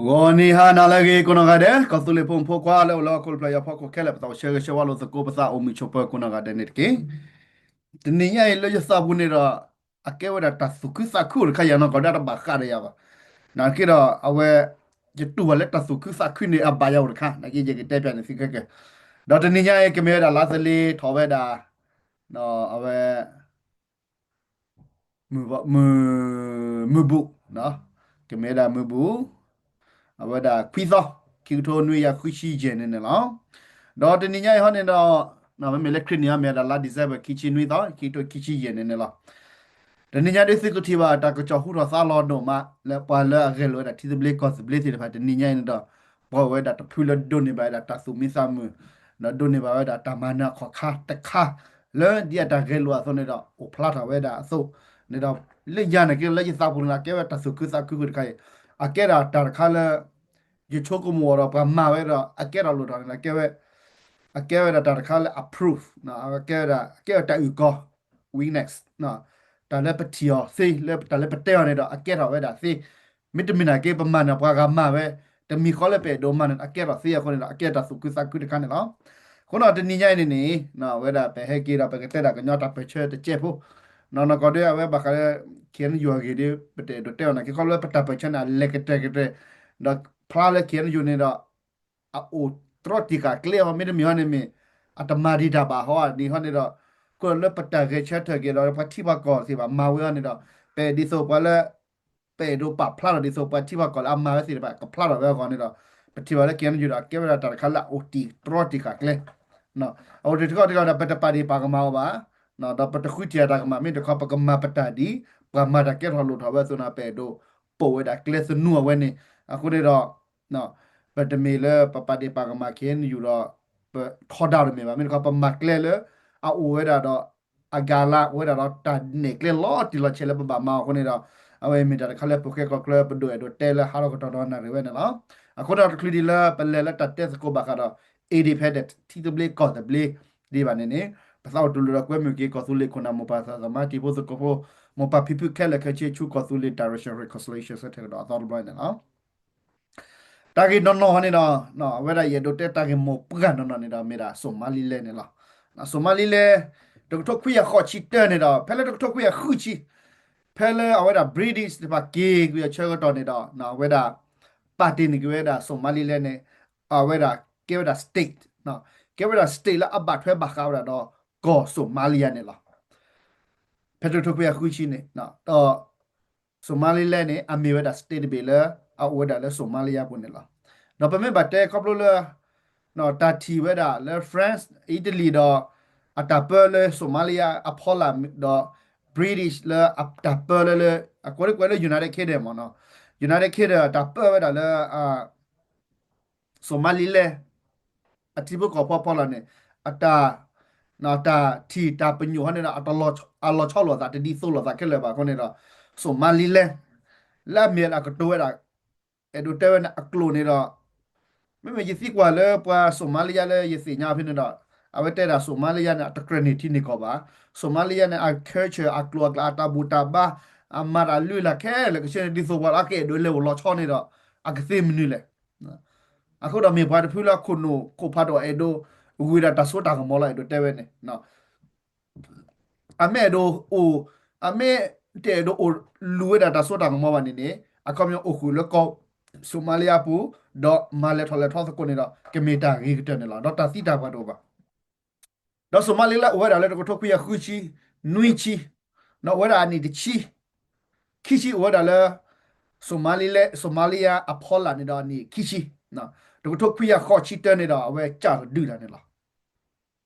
ဂီၤနံၤဟါနၤလၢအဂ့ၤ ကိးနီၢ်ဂၤဒဲး ကီၢ်သူလ့ၤဖိမုၣ်ဖိခွါလၢအိၣ်လၢဟီၣ်ခိၣ်ဖျၢၣ်အံၤအဖီခိၣ်ခဲလၢာ် ပသးအိၣ်ဆၢဂ့ၤဆၢဝါလိာ်သကိး ပသးအိၣ်မုာ်ဆိးပၢၤကိးနီၢ်ဂၤဒဲးန့ၣ်တက့ၢ်. တနံၤညါအံၤလၢယသးပူၤန့ၣ်ဒီး အကဲဝဲဒၣ်တၢ်သူၣ်ခုသးခုအိၣ်တခါ ယၤနီၢ်ကီၢ်ဒၣ်တဘၣ်ဃးဒီးယၤဘၣ်. နာ်က့ဒီးအဝဲ ယတူၢ်ဘၣ်လၢတၢ်သူၣ်ခုသးခုန့ၣ် အဘၣ်ယၤအိၣ်တခါ နာ်က့ယကတဲပၠးန့ၣ်သုခဲကဲ. ဒီးတနံၤညါအံၤ ကမ့ၢ်ဝဲဒၣ်လါသလ့ၤထီၣ်ဝဲဒၣ် အဝဲ မုၢ် မုၢ်ဘူး ကမ့ၢ်ဝဲဒၣ်မုၢ်ဘူး အဝဲဒၣ်ခွံသီ ခံကထိနွံကယၤဃုဆံယဲၢ်န့ၣ်န့ၣ်လီၤ. ဒီးတနံၤညါအံၤဟီန့ၣ်ဒီး မ့မ့ၢ်လၢခရံာ်န့ၣ် မ့ၢ်ဝဲဒၣ်လါ December ခံဆံနွံသီ ခံကထိခံဆံယဲၢ်န့ၣ်န့ၣ်လီၤ. တနံၤညါဒ်သုကထံၣ်ဘၣ် တၢ်ကစီၣ်ဟူထီၣ်သါလီၤဒိၣ်မး လၢပှၤလၢအဂဲၤလိာ်ဝဲဒၣ်ထံသဘျ့ကီၢ်သဘျ့သ့ၣ်တဖၣ် တနံၤညါအံၤန့ၣ်ဒီး ပှၤအိၣ်ဝဲဒၣ်တဖုလၢဒိးန့ၢ်ဘၣ်ဝဲဒၣ်တၢ်သူၣ်မံသးမုာ် ဒီးဒိးန့ၢ်ဘၣ်ဝဲဒၣ်တၢ်မၤနၢၤအခီၣ်ခါတခါ လၢဒ်အတၢ်ဂဲၤလိာ်အသိးန့ၣ်ဒီး အိၣ်ဖျါထီၣ်ဝဲဒၣ်အသိးန့ၣ်ဒီး လၢယၤန့ၣ်က့ လၢယသးပူၤန့ၣ်ဒီး အကဲဝဲတၢ်သူၣ်ခုသးခုဃုာ်တခါအံၤ အကဲဒၣ်တၢ်တခါလၢ ယဆိကမိၣ်အီၤဒီးပှၤမၤဝဲဒီး အကဲထီၣ်လိၣ်ထီၣ်န့ၣ်ဒီး အကဲဝဲဒၣ်တၢ်တခါလၢ approve အကဲဝဲဒၣ် အကဲဝဲတၢ်အုၣ်ကီၤ witness တၢ်လၢပထံၣ်အီၤသ့ လၢတၢ်လၢပတဲအီၤန့ၣ်ဒီး အကဲထီၣ်ဝဲဒၣ်သ့. မ့တမ့ၢ်နာ်က့ ပမၤန့ၣ် ပှၤဂၤမၤဝဲ တမံၤဃီလၢပအဲၣ်ဒိးမၤန့ၣ် အကဲထီၣ်သ့အဃိန့ၣ်ဒီး အကဲတၢ်သူၣ်ခုသးခုတခါန့ၣ်လီၤ. အဃိဒီးတနံၤညါအံၤန့ၣ်န့ၣ် ဝဲဒၣ်ပဟဲက့ၤဒီး ပကတဲဒၣ်ကညီတၢ်ပၢၢ်ဆၢတစဲးဖိ နီၢ်နီၢ်ကီၢ်ဒဲး အဝဲဘၣ်ဃးလၢ ခ့ၣ်အဲၣ်ယူၣ်အဂ့ၢ်ဒီး ပတအဲၣ်ဒိးတဲအီၤနာ်က့ ခီဖျိလၢပတၢ်ပၢၢ်ဆၢန့ၣ် အလဲၤကတြဲၤကတြဲၤ ဒီးဖျါလၢ ခ့ၣ်အဲၣ်ယူၣ်န့ၣ်ဒီး အအိၣ်တြီတံာ်ဃာ်ကျဲဟီ မ့တမ့ၢ်ဟီန့ၣ်မ့ၢ် အတမၤဒံးတၢ်ဘၣ်ဟီဒ်ဟီန့ၣ်ဒီး ခိၣ်လၢပတၢ်ဂဲၤဆၢထၢၣ်က့ၤဒီး ပှၤထံပှၤကီၢ်သ့ၣ်တဖၣ်မၤဝဲအီၤန့ၣ်ဒီး ပအဲၣ်ဒ်သိးပှၤလၢ ပအဲၣ်ဒိးပာ်ဖျါထီၣ်ဒ်သိးပှၤထံပှၤကီၢ်လၢအမၤဝဲသ့ၣ်တဖၣ် ကဖျါထီၣ်ဝဲအဂီၢ်န့ၣ်ဒီး ပထံၣ်ဘၣ်လၢ ခ့ၣ်အဲၣ်ယူၣ်ဒီး အကဲဝဲဒၣ်တၢ်တခါလၢအအိၣ်တံာ်တြီတံာ်ဃာ်ကျဲ အအိၣ်တံာ်တြီတံာ်ဃာ်ဒီး ပတပာ်ဒံးပာ်ကမၣ်အီၤဘၣ် ဒီးပတဃုထံၣ်အတၢ်ကမၣ် မ့ၢ်တခီ ပကမၤပတၢ်ဒ် ပှၤမၤတၢ်ကဲထီၣ်လိၣ်ထီၣ်ဝဲအသိးန့ၣ် ပအဲၣ်ဒိးပိာ်ဝဲဒၣ်ကျဲသနူအဝဲန့ၣ် အဃိန့ၣ်ဒီး ပတမ့ၢ်လၢပပာ်ဒံးပာ်ကမၣ် ခ့ၣ်အဲၣ်ယူၣ်ဒီး ပထီဒါတမ့ၢ်ဘၣ် မ့ၢ်တခီ ပမၤကျဲလၢ အအိၣ်ဝဲဒၣ်ဒီး အဂၤလၢ် အိၣ်ဝဲဒၣ်ဒီးတၢ်နဲၣ်ကျဲလီၤတံၢ်လီၤဆဲးလၢပဘၣ်မၤအီၤအဃိန့ၣ်ဒီး အဝဲမ့ၢ်တၢ်တခါလၢပဃဲကီၢ်ချၢ ပဒိၣ်အဲၣ်ဒိးတဲလၢဟးထီၣ်ကတီၢ်ဒီးနၣ်ရံၣ်ဝဲန့ၣ်လီၤ. အဃိဒီးတချုးဒံးလၢပလဲၤလၢတၢ်တဲသကိးဘၣ်ဃးဒီး independent ထံသဘျ့ကီၢ်သဘျ့ဒံးဘၣ်န့ၣ်န့ၣ် ပသးအိၣ်တူၢ်လိာ်ဒီးကွဲမုာ်က့ၤ ကီၢ်သူလ့ၤခိၣ်နၢ်မိၢ်ပၢ်သးသမါတံၤဖိသကိးဖိ မိၢ်ပၢ်ဖံဖုခဲလၢာ်ခဲဆ့ ဆူကီၢ်သူလ့ၤ direction reconciliation ဆၢထၢၣ်ကဒီးအသီတဘျီန့ၣ်လီၤ. တၢ်ဂ့ၢ်နီၢ်နီၢ်န့ၣ်ဒီး အဝဲဒၣ်ယအဲၣ်ဒိးတဲတၢ်ဂ့ၢ်မိၢ်ပှၢ်နီၢ်နီၢ်န့ၣ်ဒီး မ့ၢ်ဒၣ်စိၤမါလံလဲန့ၣ်လီၤ. စိၤမါလံလဲ တကထိခွံကယၤဃိးဆံတၢန့ၣ်ဒီး ဖဲလၢတကထိခွံကယၤဃုဆံ ဖဲလၢအဝဲဒၣ် British သ့ၣ်တဖၣ်က့ၤကွံာ်အဆၢကတီၢ်န့ၣ်ဒီး အဝဲဒၣ် ပာ်တ့ၢ်န့ၢ်က့ၤဝဲဒၣ်စိၤမါလံလဲန့ၣ် အဝဲဒၣ်ကဲဝဲဒၣ် state ကဲဝဲဒၣ် state လၢအဘၣ်ထွဲဘၣ်ဃးဝဲဒၣ်ဒီး ကီၢ်စိၤမါလံယါန့ၣ်လီၤ. ဖဲတကထိခွံကယၤဃုဆံန့ၣ်ဒီး စိၤမါလံလဲန့ၣ် အမ့ၢ်ဝဲဒၣ် state တဘ့ၣ်လၢ အအိၣ်ဝဲဒၣ်လၢစိၤမါလံယါပူၤန့ၣ်လီၤ. ဒီးပမ့ၢ်ဘၣ်တဲခီဖျိလၢ တၢ်ထံၣ်ဝဲဒၣ်လၢ France Italy ဒီး အတၢ်ပၢလၢစိၤမါလံယါအဖီလာ်ဒီး British လၢအတၢ်ပၢလၢလၢ အကွဲးကွဲးလၢ United Kingdom မ့ၢ်နီၤ United Kingdom အတၢ်ပၢဝဲဒၣ်လၢ စိၤမါလံလဲ အထံဖိကီၢ်ဖိအဖီလာ်န့ၣ် အတၢ် တၢ်ထံၣ်တၢ်ပညိၣ်ဟီန့ၣ်ဒီး အလီၤဆီလိာ်သး တဒ်သိးလိာ်သးခဲလၢာ်ဘၣ်အဃိန့ၣ်ဒီး စိၤမါလံလဲ လၢအမ့ၢ်အကတိၤဝဲဒၣ် အဲၣ်ဒိးတဲဝဲန့ၣ် အကျိာ်န့ၣ်ဒီး မ့မ့ၢ်ယသံကွၢ်လၢပှၤစိၤမါလံယါလၢယသ့ၣ်ညါဖဲန့ၣ်ဒီး အဝဲတဲဒၣ်စိၤမါလံယါန့ၣ် အတကြၢးန့ၢ်ထံန့ၢ်ကီၢ်ဘၣ်. စိၤမါလံယါန့ၣ် အ culture အကျိာ်အကျါ အတၢ်ဘူၣ်တၢ်ဘါ အမၤတၢ်လုၢ်လၢ်ခဲလၢာ်ကဆ့န့ၣ် ဒ်သိးပှၤလၢအကအဲၣ်ဒိးလဲၤအိၣ်လီၤဆီန့ၣ်ဒီး အကသ့မနုၤလဲၣ်. အဃိဒီးမ့ၢ်ပှၤတဖုလၢအခိၣ်နူာ်ခိၣ်ဖးဒိၣ်အဲၣ်ဒိး ဂုာ်ဝဲဒၣ်တၢ်စိတၢ်ကမီၤလီၤ အဲၣ်ဒိးတဲဝဲန့ၣ် အမ့ၢ်အဲၣ်ဒိးအိၣ် အမ့ၢ်တအဲၣ်ဒိးအိၣ်လူၤဝဲဒၣ်တၢ်စိတၢ်ကမီၤဘၣ်န့ၣ်န့ၣ် အခီပညီအိၣ်ဃုာ်လၢကီၢ် စိၤမါလံယါပူၤ ဒီးမၤလဲၤထီၣ်လဲၤထီသကိးန့ၣ်ဒီး ကမ့ၢ်တၢ်ဂ့ၤကတၢၢ်န့ၣ်လီၤ. ဒီးတၢ်သံတၢ်ပှၢ်တအိၣ်ဘၣ်. ဒီးစိၤမါလံလဲအိၣ်ဝဲဒၣ်လၢတကထိခွံကယၤဃုဆံ နွံဆံ ဒီးအိၣ်ဝဲဒၣ်အနံၣ်တဆံ ခံဆံအိၣ်ဝဲဒၣ်လၢ စိၤမါလံလဲ စိၤမါလံယါအဖီလာ်န့ၣ်ဒီးအနံၣ်ခံဆံ တကထိခွံကယၤဃိးဆံတၢန့ၣ်ဒီး အဝဲကၢ်ဒုးတၢ်န့ၣ်လီၤ.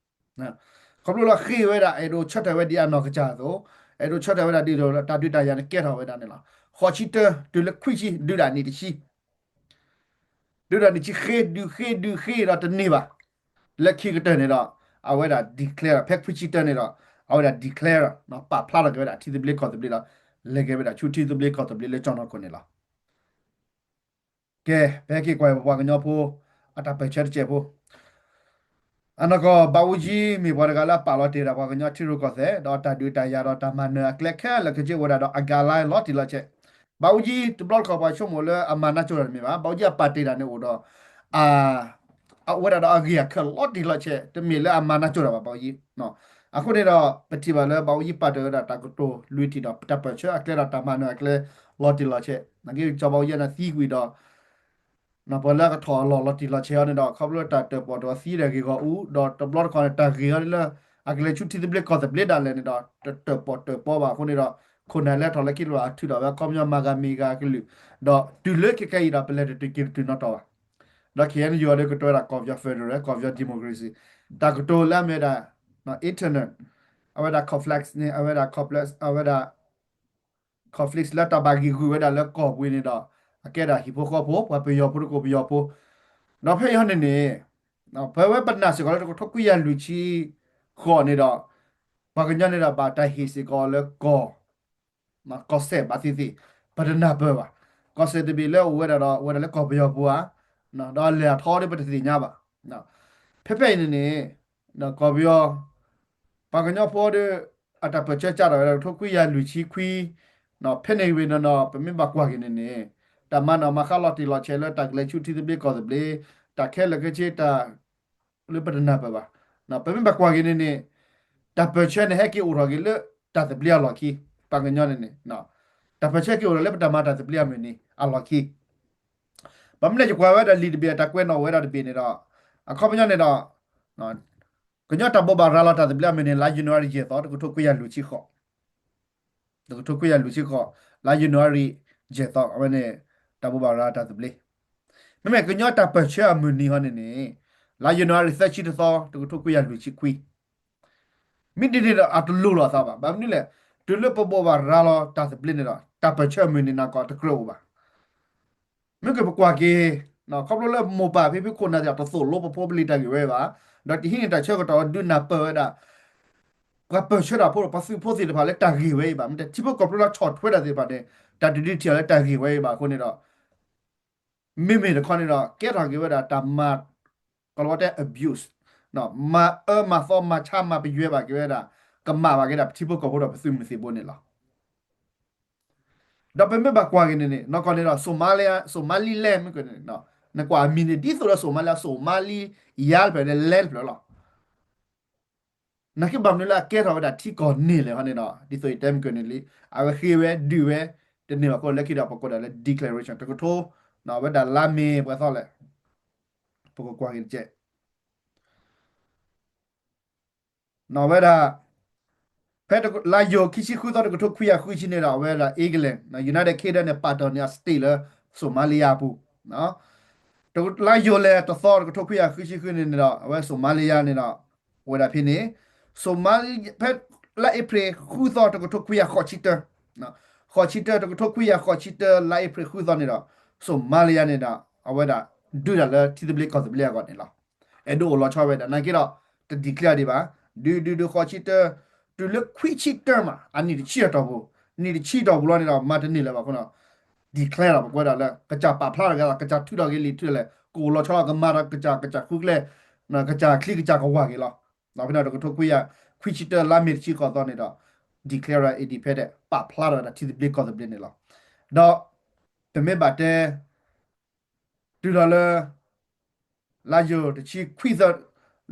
ခီဖျိလၢဃ့ဝဲဒၣ် အဲၣ်ဒိးဆၢထၢၣ်ဝဲဒ်အနီၢ်ကစၢ်အသိး အဲၣ်ဒိးဆၢထၢၣ်ဝဲဒၣ်ဒ်သိးတၢ်ဒုးတၢ်ယၤန့ၣ်ကဲထီၣ်ဝဲဒၣ်န့ၣ်လီၤ. ဃိးဆံတၢ တုၤလၢခွံဆံ ဒုးဒၣ်နံၣ်တဆံ ဒုးဒၣ်နံၣ်ဆံဃ့ ဒုးဃ့ ဒုးဃ့ဒီးတန့ၢ်ဘၣ်. လၢခံကတၢၢ်န့ၣ်ဒီး အဝဲဒၣ် declare ဖဲခွံဆံတၢန့ၣ်ဒီး အဝဲဒၣ် declare ပာ်ဖျါထီၣ်က့ၤဝဲဒၣ်ထံသဘျ့ကီၢ်သဘျ့ဒီး လဲၤက့ၤဝဲဒၣ်ဆူထံသဘျ့ကီၢ်သဘျ့လၢကၠီၣ်နီၢ်ခိၣ်န့ၣ်လီၤ. ကဲ ပဟဲက့ၤကွၢ်ပပှၤကညီဖိ အတၢ်ပၢၢ်ဆၢတစဲးဖိ အနီၢ်ကီၢ် ဘၣ်အူကၠံ မ့ၢ်ပှၤတဂၤလၢအပာ်လီၤတ့ၢ်ဒၣ်ပှၤကညီထံရူၢ်ကီၢ်သဲး ဒီးတၢ်ဒုးတၢ်ယၤဒီးတၢ်မၤနၢၤအကျဲခဲလၢာ်ခဲဆ့အိၣ်ဝဲဒၣ်ဒီးအဂၤလၢလီၤတံၢ်လီၤဆဲး ဘၣ်အူကၠံတဘျီတခီၣ်ပှၤဆိကမိၣ်လၢအမၤနၢ်ကၠိတၢ်တမ့ၢ်ဘၣ်, ဘၣ်အူကၠံအပာ်တ့ၢ်တၢ်န့ၣ်အိၣ်ဒီး အ အဝဲဒၣ်ဒီးအဂ့ၢ်အခၢၣ်လီၤတံၢ်လီၤဆဲး တမ့ၢ်လၢအမၤနၢ်ကၠိတၢ်ဘၣ် ဘၣ်အူကၠံ. အဃိန့ၣ်ဒီး ပထံၣ်ဘၣ်လၢဘၣ်အူကၠံပာ်တ့ၢ်ဝဲဒၣ်တၢ်ကတိၤလွံၢ်ထံၣ်ဒီး တၢ်ပၢၢ်ဆၢအကျဲဒီးတၢ်မၤနၢၤအကျဲ လီၤတံၢ်လီၤဆဲး, နာ်က့ကၠီဘၣ်အူကၠံန့ၣ်သံကွံာ်ဒီး ပှၤလၢအကထီၣ်အလီၢ်လီၤတံၢ်လီၤဆဲးအီၤန့ၣ်ဒီး ခီဖျိတၢ်တၢၣ်ပီၣ်တၢၣ်ပီသံဒီးဂ့ၢ်ဂီၢ်အူ, ဒီးတဘျီတခီၣ်န့ၣ် တၢ်ဂ့ၢ်အီၤလၢ အကလဲၤဆူထံသဘျ့ကီၢ်သဘျ့ဒၣ်လဲာ်န့ၣ်ဒီး တတၢၣ်ပီၣ်တၢၣ်ပီဘၣ်အဃိန့ၣ်ဒီး ခိၣ်နၢ်လဲၤထီၣ်လၢခံတဘျီ အထုးထီၣ်ဝဲအခီပညီမၤဂၤမ့ၢ်ဂၤအကလုာ်, ဒီးတုၤလၢခဲကနံၣ်အံၤဒီး ပလဲၤတတုၤက့ၤတတုၤနီတီၤဘၣ်. ဒီး K N U အီၤဒီးကတိၤဝဲဒၣ် ကီၢ်ပယီၤ federal ကီၢ်ပယီၤ democracy, တၢ်ကတိၤလၢအမ့ၢ်ဝဲဒၣ် internal အဝဲဒၣ် conflict န့ၣ် အဝဲဒၣ် complex အဝဲဒၣ် conflict လၢတၢ်ဘၣ်ဂံာ်ဂုာ်ဝဲဒၣ်လၢကီၢ်ပူၤန့ၣ်ဒီး အကဲဒၣ်ဟံၣ်ဖိဃီဖိ ပှၤပယီၤဖိတကိးပယီၤဖိ, ဒီးဖဲအံၤဟီန့ၣ်န့ၣ် ဖဲဝဲပနာ်စ့ၢ်ကီးလၢတကထိခွံကယၤလွံၢ်ဆံဃိးန့ၣ်ဒီး ပှၤကညီန့ၣ်ဒီးဘၣ်တၢ်ဟ့ၣ်စ့ၢ်ကီးလၢကီၢ် ကီၢ်စဲၣ်ဘၣ်သ့ၣ်သ့ၣ် ပတနၢ်ပၢၢ်ဘၣ်. ကီၢ်စဲၣ်တဘ့ၣ်လၢအိၣ်ဝဲဒၣ်ဒီး အိၣ်ဝဲဒၣ်လၢကီၢ်ပယီၤပူၤဧါ, ဒီးအလဲၤအထီဒီးပတသ့ၣ်ညါဘၣ်. ဖဲဖဲအံၤန့ၣ်န့ၣ် ကီၢ်ပယီၤ ပှၤကညီဖိဒီး အတၢ်ပၢၢ်ဆၢစးထီၣ်ဝဲဒၣ်တကထိခွံကယၤလွံၢ်ဆံခွံ, ဖဲန့ၣ်ဝံၤဒီး ပမ့ၢ်ဘၣ်ကွၢ်က့ၤန့ၣ်န့ၣ် တၢ်မၤနီၣ်မၤဃါလီၤတံၢ်လီၤဆဲးလၢတၢ်ကလဲၤဆူထံသဘျ့ကီၢ်သဘျ့, တၢ်ခဲလၢာ်ခဲဆ့တၢ် လၢပတနၢ်ပၢၢ်ဘၣ်. ပမ့ၢ်ဘၣ်ကွၢ်က့ၤန့ၣ်န့ၣ် တၢ်ပၢၢ်ဆၢန့ၣ်ဟဲက့ၤအိၣ်ထီၣ်က့ၤလၢတၢ်သဘျ့အလီၢ်ခံ, ပှၤကညီန့ၣ်န့ၣ် တၢ်ပၢၢ်ဆၢက့ၤအိၣ်ထီၣ်လၢပတၢ်မၤတၢ်သဘျ့အမုၢ်နံၤအလီၢ်ခံ. ပမ့ၢ်လဲၤယကွၢ်ဝဲဒၣ်လံာ်တဘ့ၣ် အတၢ်ကွဲးနီၣ်ဝဲဒၣ်တဘ့ၣ်န့ၣ်ဒီး အခီပညီန့ၣ်ဒီး ကညီတၢ်ဘိးဘၣ်ရၤလီၤတၢ်သဘျ့အမုၢ်နံၤ လါယနူၤအါရံၤယဲၢ်သီ တကထိခွံကယၤလွံၢ်ဆံဃိး, တကထိခွံကယၤလွံၢ်ဆံဃိး လါယနူၤအါရံၤယဲၢ်သီ အဝဲန့ၣ် တၢ်ဘိးဘၣ်ရၤတၢ်သဘျ့. မ့မ့ၢ်ကညီတၢ်ပၢၢ်ဆၢအမုၢ်နံၤဟီန့ၣ်န့ၣ် လါယနူၤအါရံၤသၢဆံတသီ တကထိခွံကယၤလွံၢ်ဆံခွံ မ့ၢ်ဒ်န့ၣ်ဒီး အတလိၤလိာ်အသးဘၣ်. ဘၣ်မနုၤလဲၣ်, တုၤလၢပဘိးဘၣ်ရၤလီၤတၢ်သဘျ့န့ၣ်ဒီး တၢ်ပၢၢ်ဆၢအမုၢ်နံၤနၤကီးတကြၢးအိၣ်ဘၣ်. မ့ၢ်ကပကွၢ်က့ၤ ခီဖျိလၢမိၢ်ပၢ်ဖံဖုခိၣ်နၢ်သ့ၣ်တဖၣ် တသိၣ်လိပဖိပလံၤတၢ်ဂ့ၢ်ဝဲဘၣ်, ဒီးတဟံးန့ၢ်တၢ်ဆၢကတီၢ်ဒုးနၢ်ပၢၢ်ဝဲဒၣ် ပှၤပၢၢ်ဆၢတၢ်ဖိဒီး ပှၤသုးဖိသ့ၣ်တဖၣ်လၢတၢ်ဂ့ၢ်ဝဲအံၤဘၣ်, မ့ၢ်တၢ်ထံဖိကီၢ်ဖိလၢဆီၣ်ထွဲတၢ်သ့ၣ်တဖၣ်န့ၣ် တၢ်တဒုးထံၣ်အီၤလၢတၢ်ဂ့ၢ်ဝဲအံၤဘၣ်အဃိန့ၣ်ဒီး မ့မ့ၢ်တခီန့ၣ်ဒီး ကဲထီၣ်က့ၤဝဲဒၣ်တၢ်မၤ ကလီၤတဲ abuse, မၤအၢမၤသီမၤဆါမၤပယွဲဘၣ်က့ၤဝဲဒၣ် ကမၣ်ဘၣ်က့ၤဒၣ်ပထံဖိကီၢ်ဖိဒီးပသုးမုၢ်သံၣ်ဘိန့ၣ်လီၤ. ဒီးပမ့ၢ်ဘၣ်ကွၢ်က့ၤန့ၣ်န့ၣ် နီၢ်ကီၢ်န့ၣ်ဒီး Somaliland မ့ၢ်ကန့ၣ် နကွၢ်အမံၤန့ၣ် ဒ်သိးဒီး Somaliland Somaliland တဖျၢၣ်ဒီး land တဖျၢၣ်လီၤ. နာ်က့ဘၣ်မနုၤလၢအကဲထီၣ်ဝဲဒၣ်ထံကီၢ်န့ၣ်လဲၣ်ဟီန့ၣ်ဒီး ဒ်သိးယတဲမုၢ်ကန့ၣ်လံ အဝဲဃ့ဝဲဒုးဝဲ တန့ၢ်ဘၣ်အဃိ လၢခံဒီးပကိးဒၣ်လၢ declaration တကထိ ဝဲဒၣ်လါမ့ၤပှဲၤသီလဲၣ် ပကကွၢ်က့ၤတက့ၢ် ဝဲဒၣ် ဖဲလါယိၤခံဆံဃုသီ တကထိခွံကယၤဃုဆံန့ၣ်ဒီး အဝဲဒၣ် England, United Kingdom န့ၣ် ပာ်တ့ၢ်န့ၢ်အ state လၢ Somalia အပူၤ လါယိၤလဲၤတသီ တကထိခွံကယၤဃုဆံဃုန့ၣ်န့ၣ်ဒီး အဝဲ Somalia န့ၣ်ဒီး အိၣ်ဝဲဒၣ်ဖဲန့ၣ် Somalia ဖဲလါအ့ဖြ့ၣ်ဃုသီ တကထိခွံကယၤဃိးဆံတၢ ဃိးဆံတၢ တကထိခွံကယၤဃိးဆံတၢ လါအ့ဖြ့ၣ်ဃုသီန့ၣ်ဒီး Somalia န့ၣ်ဒီး အဝဲဒၣ်ဒုးတၢ်လၢထံသဘျ့ကီၢ်သဘျ့အဂီၢ်န့ၣ်လီၤ. အဲၣ်ဒိးအိၣ်လီၤဆီဝဲဒၣ် နာ်က့ဒီး တ declare ဒံးဘၣ် ဒုးဒုးဒုးဃိးဆံတၢ တုၤလၢခွံဆံတၢမး အနံၣ်တဆံအတီၢ်ပူၤ နံၣ်တဆံအတီၢ်ပူၤလီၤန့ၣ်ဒီး မၤတန့ၢ်လၢၤဘၣ်အဃိန့ၣ် declare လီၤ ပကွဲဒၣ်လၢ ကစၢ်ပာ်ဖျါထီၣ်က့ၤ ကစၢ်ထုးထီၣ်က့ၤလံာ်ထုးလဲၣ် ကအိၣ်လီၤဆီလီၤ ကမၤဒီးကစၢ် ကစၢ်ဃုကျဲ ကစၢ်ချံကစၢ်ကဝၢ်က့ၤလီၤ. ဖဲန့ၣ်တကထိခွံကယၤ ခွံဆံတၢ လါမ့ၤတဆံဃိးသီန့ၣ်ဒီး declare independent ပာ်ဖျါထီၣ်ဝဲဒၣ်ထံသဘျ့ကီၢ်သဘျ့န့ၣ်လီၤ. ဒီး ပမ့ၢ်ဘၣ်တဲ တုၤလီၤလၢ လါယိၤတဆံခွံသီ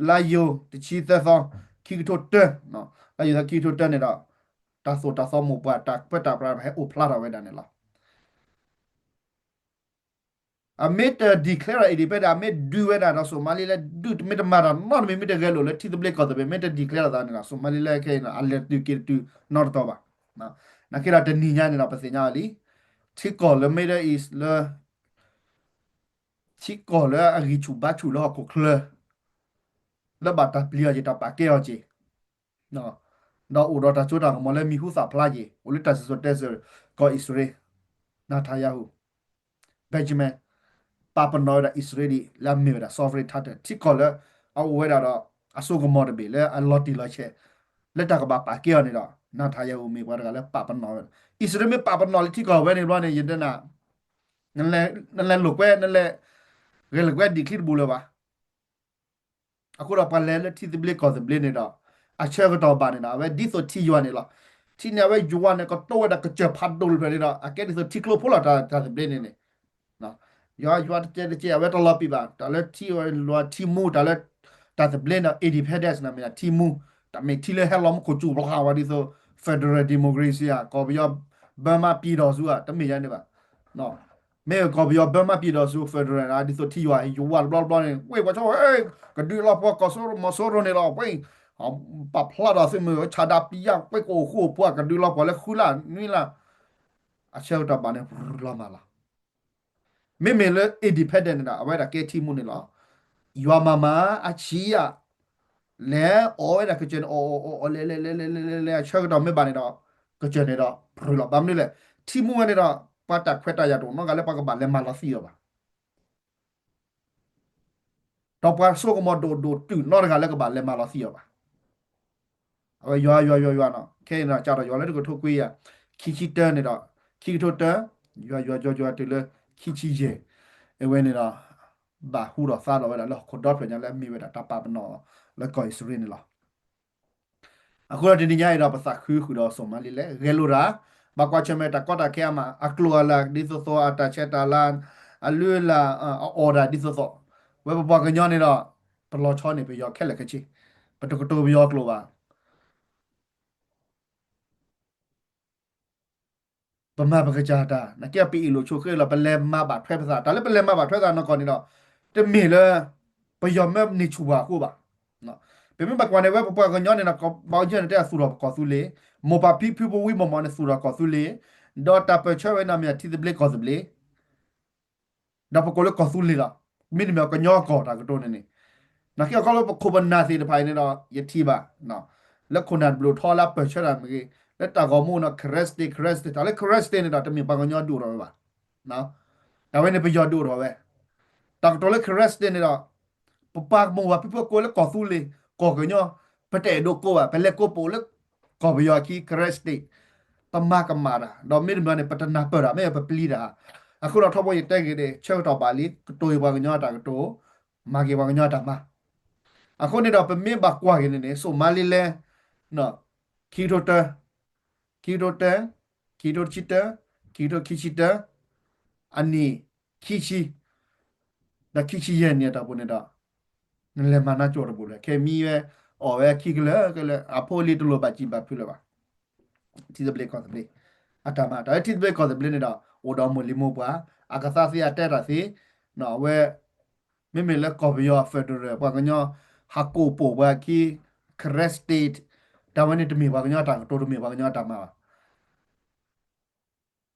လါယိၤတဆံသၢသီ ခံကထိတၢ လါယိၤသီခံကထိတၢန့ၣ်ဒီး တၢ်သိၣ်တၢ်သီမိၢ်ပှၢ် တၢ်ပၢတၢ်ပြးဟဲအိၣ်ဖျါထီၣ်ဝဲဒၣ်န့ၣ်လီၤ. အမ့ၢ်တ declare independent အမ့ၢ်ဒုးဝဲဒၣ်ဒီး Somaliland ဒုးမ့ၢ်တမၤတၢ်နီတမံၤ မ့ၢ်တဂဲၤလိာ်လၢထံသဘျ့ကီၢ်သဘျ့ မ့ၢ်တ declare လီၤသးန့ၣ်ဒီး Somaliland ခဲအံၤန့ၣ် အလဲၤတုၤက့ၤတတုၤနီတတီၤဘၣ်. နာ်က့ဒီးတနံၤညါန့ၣ်ဒီး ပသ့ၣ်ညါအီၤလံ ထံကီၢ်လၢ Middle East လၢ ထံကီၢ်လၢအဂံၢ်ဆူၣ်ဘါဆူၣ်လၢဟီၣ်ခိၣ်ချၢ လၢဘၣ်တၢ်ပျံၤအီၤက့ၤ တၢ်ပာ်ကဲအီၤက့ၤ ဒီးအိၣ်ဒီးတၢ်စိတၢ်ကမီၤလၢမံၤဟူသၣ်ဖျါက့ၤ အိၣ်လၢတၢ်စံၣ်စိၤတဲစိၤ ကီၢ်အံၣ်စရ့လး Netanyahu Benjamin ပာ်ပနီၣ်ဝဲဒၣ်အံၣ်စရ့လးဒ်လၢအမ့ၢ်ဝဲဒၣ် sovereign title ထံကီၢ်လၢအအိၣ်ဝဲဒၣ်ဒီး အစိကမီၤတဘ့ၣ်လၢအလီၤတံၢ်လီၤဆဲး လၢတၢ်ကဘၣ်ပာ်ကဲအီၤန့ၣ်ဒီး Netanyahu မ့ၢ်ပှၤတဂၤလၢပာ်ပနီၣ်ဝဲဒၣ် အံၣ်စရ့လးမ့ၢ်ပာ်ပနီၣ်လၢထံကီၢ်ဝဲန့ၣ်ဘျီန့ၣ် ယတဲနၤ နလဲၤလိာ်ကွဲ နလဲၤ ဂဲၤလိာ်ကွဲဒံၣ်ချံတဘိလၢၤဘၣ်. အဃိဒီးပှၤလဲၤလၢထံသဘျ့ကီၢ်သဘျ့န့ၣ်ဒီး အဆၢကတီၢ်ဘၣ်န့ၣ်ဒီး အဝဲဒ်သိးထံယွၤန့ၣ်လီၤ. ထံၣ်န့ၢ်အဝဲယွၤန့ၣ် ကတိၢ်ဝဲဒၣ်ကစၢၢ်ဖးဒိၣ်တဖျၢၣ်န့ၣ်ဒီး အကဲဒ်သိးထံကျိဖိလီၤ တၢ်သဘျ့န့ၣ်န့ၣ် ယွၤ ယွၤတကဲတကဲ အဝဲတလီၤပံာ်ဘၣ် တၢ်လၢထံ ယွၤထံမူ တၢ်လၢ တၢ်သဘျ့န့ၣ် independence န့ၣ်မ့ၢ်ဒၣ်ထံမူ, တၢ်မ့ၢ်ထံလၢဟဲလီၤမူခိၣ်စူၣ်ပျီဝဲဒ်သိး federal democracy ဧါ ကီၢ်ပယီၤ ဘၢမး ပံၢ်ဒီၣ်စူၤဧါ တမ့ၢ်ယၤန့ၣ်ဘၣ်. မ့ၢ်ကီၢ်ပယီၤ ဘၢမး ပံၢ်ဒီၣ်စူၤ federal ဒ်သိးထံယွၤ ယွၤတဘျီဘျီန့ၣ် ဝ့ၢ်ပှၤဆိ ကဒုးလီၤပှီၢ်ကီၢ်စိရိၤမီၤစိရိၤန့ၣ်လီၤ ဝ့ၢ် ပာ်ဖျါဒီးသုးမုၢ် ဆၣ်ဒၣ်ပံယၣ် ဝ့ၢ်ကအိၣ်ဃူအိၣ်ဖိး ကဒုးလီၤပှီၢ်လၢဃုလါနွံလါ အဆၢကတီၢ်ဘၣ်န့ၣ် လီၤမၢ်လီၤ. မ့မ့ၢ်လၢ independent န့ၣ်ဒီး အဝဲဒၣ်ကဲထံမူန့ၣ်လီၤ. ယွၤမၤမၤ အဆံးယၣ် လဲၤအီၣ်ဝဲဒၣ်ကစၢၢ်န့ၣ် အီၣ်အီၣ်အီၣ်အီၣ် လဲၤလဲၤလဲၤလဲၤလဲၤလဲၤလဲၤ အဆၢကတီၢ်မ့ၢ်ဘၣ်န့ၣ်ဒီး ကစၢၢ်န့ၣ်ဒီး ပြူၤလီၤ. ဘၣ်မနုၤလဲၣ် ထံမူဝဲန့ၣ်ဒီး ပှၤတၢ်ခွဲးတၢ်ယာ်တအိၣ်နီတဂၤလၢပှၤကဘၣ်လဲၤမၤလီၤသံအီၤဘၣ်. ဒီးပှၤစိကမီၤဒိၣ်ဒိၣ်တုာ်နီတဂၤလၢကဘၣ်လဲၤမၤလီၤသံအီၤဘၣ်. အဝဲယွၤယွၤယွၤယွၤနီၤ ခဲအံၤနီၤ ကးထီၣ်ယွၤလၢတကထိခွံကယၤ ခံဆံတၢန့ၣ်ဒီး ခံကထိတၢ ယွၤယွၤယွၤယွၤတုၤလၢ ခံဆံယဲၢ် အဝဲန့ၣ်ဒီး ဘၣ်ဟူထီၣ်သါထီၣ်ဝဲဒၣ်လၢဟီၣ်ခိၣ်ဒီဖျၢၣ်ညါလၢအမ့ၢ်ဝဲဒၣ်တၢ်ပာ်ပနီၣ်လၢကီၢ်အံၣ်စရ့လးန့ၣ်လီၤ. အဃိဒီးတနံၤညါအံၤဒီး ပသးခုဃုာ်ဒီးစိၤမါလံလဲၣ် ဂဲၤလိာ်တၢ် ဘၣ်ကွၢ်ဆၢၣ်မဲာ်တၢ်ကီတၢ်ခဲအါမး အကျိၤအလၤဒ်သိးသိး အတၢ်ဆဲးတၢ်လၤ အလုၢ်အလၢ် အအီၣ်တၢ်ဒ်သိးသိး ဝဲပပှၤကညီန့ၣ်ဒီး ပလီၤဆီန့ၢ်ပယီၤခဲလၢာ်ခဲဆ့ ပတကတိၤပယီၤကျိာ်ဘၣ် ပမၤပကစၢ်တၢ် နကဲပအ့ၣ်လိာ်ဆိးဃ့လီၤ ပလဲၤမၤဘၣ်ထွဲပသး တၢ်လၢပလဲၤမၤဘၣ်ထွဲသးနီၢ်ကီၢ်န့ၣ်ဒီး တမ့ၢ်လၢ ပယီၤမ့ၢ်န့ၢ်ဆူၣ်ပှၤအဃိဘၣ်. ပမ့ၢ်ဘၣ်ကွၢ်န့ၣ် ဝဲပပှၤကညီန့ၣ်ဒီး ဘၣ်အီယဲၢ်န့ၣ်တဲအသူၣ်ထီၣ်ပကီၢ်သူလ့ၤ မိၢ်ပၢ်ဖံဖုပဝံမိၢ်မီၢ်န့ၣ်သူၣ်ထီၣ်ကီၢ်သူလ့ၤ ဒီးတၢ်ပၢၢ်ဆၢဝဲန့ၣ်မ့ၢ်ထံသဘျ့ကီၢ်သဘျ့ ဒီးပကိးလၢကီၢ်သူလ့ၤလီၤ. မ့တမ့ၢ်ကညီကီၢ်တၢ်ကတိၤန့ၣ်န့ၣ် နာ်က့အခီလၢပခိၣ်ပနၢ်သ့ၣ်တဖၣ်အံၤန့ၣ်ဒီး ယထံၣ်ဘၣ် လၢခိၣ်နၢ်တဘျုးထီလၢအပၢၢ်ဆၢတၢ်မ့ၢ်ဂ့ၤ လၢတၢ်ဂီၤမူန့ၣ် Karen State Karen State တၢ်လၢ Karen State န့ၣ်ဒီး တမ့ၢ်ပှၤကညီဒုးအိၣ်ထီၣ်ဝဲဘၣ်. တၢ်ဝဲန့ၣ်ပယီၤဒုးအိၣ်ထီၣ်ဝဲ တၢ်ကတိၤလၢ Karen State န့ၣ်ဒီး ပပှၤကမိၢ်ပှၤဖံဖုကိးလၢကီၢ်သူလ့ၤ ကီၢ်ကညီ ပတအဲၣ်ဒိးကိးဘၣ် ပလဲၤကိးပအိၣ်လၢ ကီၢ်ပယီၤခံ Karen State ပမၤကမၣ်တၢ် ဒီးမ့တမ့ၢ်န့ၣ် ပတနၢ်ပၢၢ်တၢ် မ့ၢ်ပပျံၤတၢ် အဃိဒီးထီဘိယတဲဂ့ၤန့ၣ် ဆၢကတီၢ်ဘၣ်လံ ကတိၤက့ၤပှၤကညီအတၢ်ကတိၤ မၤက့ၤပှၤကညီအတၢ်မၤ အဃိန့ၣ်ဒီး ပမ့ၢ်ဘၣ်ကွၢ်က့ၤန့ၣ်န့ၣ် စိၤမါလံလဲၣ် ခံကထိတၢ ခံကထိတၢ ခံကထိတဆံတၢ ခံကထိခံဆံတၢ အနံၣ်ခံဆံ ဒီးခံဆံယဲၢ်နံၣ်အတီၢ်ပူၤန့ၣ်ဒီး နလဲၤမၤနၢ်ကၠိတဘိလၢ ခဲမံဝဲ အီၣ်ဝဲခံကလၢာ်ကလၢာ် အဖိအလံၤတလိၣ်ဘၣ်စံးဘၣ်ဖုးလၢၤဘၣ်. ထံသဘျ့ကီၢ်သဘျ့ အတၢ်မၤ တၢ်လၢထံသဘျ့ကီၢ်သဘျ့န့ၣ်ဒီး အိၣ်ဒီးမိၢ်လံၤမိၢ်ပှၢ် အကသါသ့အတဲတၢ်သ့ အဝဲ မ့မ့ၢ်လၢကီၢ်ပယီၤ federal ပှၤကညီ ဟးကိးပိာ်ပှၤခံ Karen State တၢ်ဝဲန့ၣ်တမ့ၢ်ပှၤကညီအတၢ်ကတိၤ တမ့ၢ်ပှၤကညီအတၢ်မၤဘၣ်.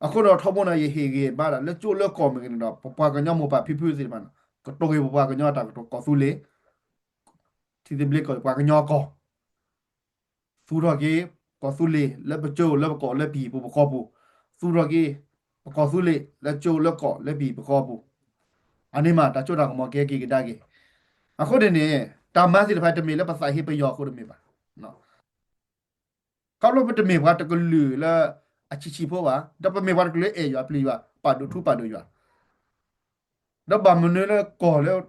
အဃိဒီးထီဘိန့ၣ် ယဟ့ၣ်ဂံၢ်ဘါဒၣ်လၢကၠိလၢကီၢ်မ့ၢ်ဂ့ၤန့ၣ်ဒီး ပပှၤကညီမိၢ်ပၢ်ဖံဖုသ့ၣ်တဖၣ်န့ၣ် ကတိၤက့ၤပပှၤကညီအတၢ်ကတိၤကီၢ်သူလ့ၤ ထံသဘျ့ကီၢ်ပှၤကညီကီၢ် သူၣ်ထီၣ်က့ၤ ကီၢ်သူလ့ၤလၢပကၠိလၢပကီၢ်လၢပဟံၣ်ပူၤပဃီပူၤ, သူၣ်ထီၣ်က့ၤ ပကီၢ်သူလ့ၤလၢကၠိလၢကီၢ်လၢပဟံၣ်ပူၤပဃီပူၤ, အန့ၣ်မး တၢ်စိတၢ်ကမီၤကဲက့ၤကဒါက့ၤ. အဃိန့ၣ်န့ၣ် တၢ်မၤသ့ၣ်တဖၣ်တမ့ၢ်လၢပသးဟ့ပယီၤအဃိတမ့ၢ်ဘၣ်. ခီဖျိပတမ့ၢ်ပှၤတကလုာ်လၢအဆံးဆံးဖိဘၣ်, ဒီးပမ့ၢ်ပှၤတကလုာ်လၢအဲၣ်ယွၤပျံၤယွၤ ပာ်ဒိၣ်ထူပာ်ဒိၣ်ယွၤ ဒီးဘၣ်မနုၤလၢကီၢ်လၢ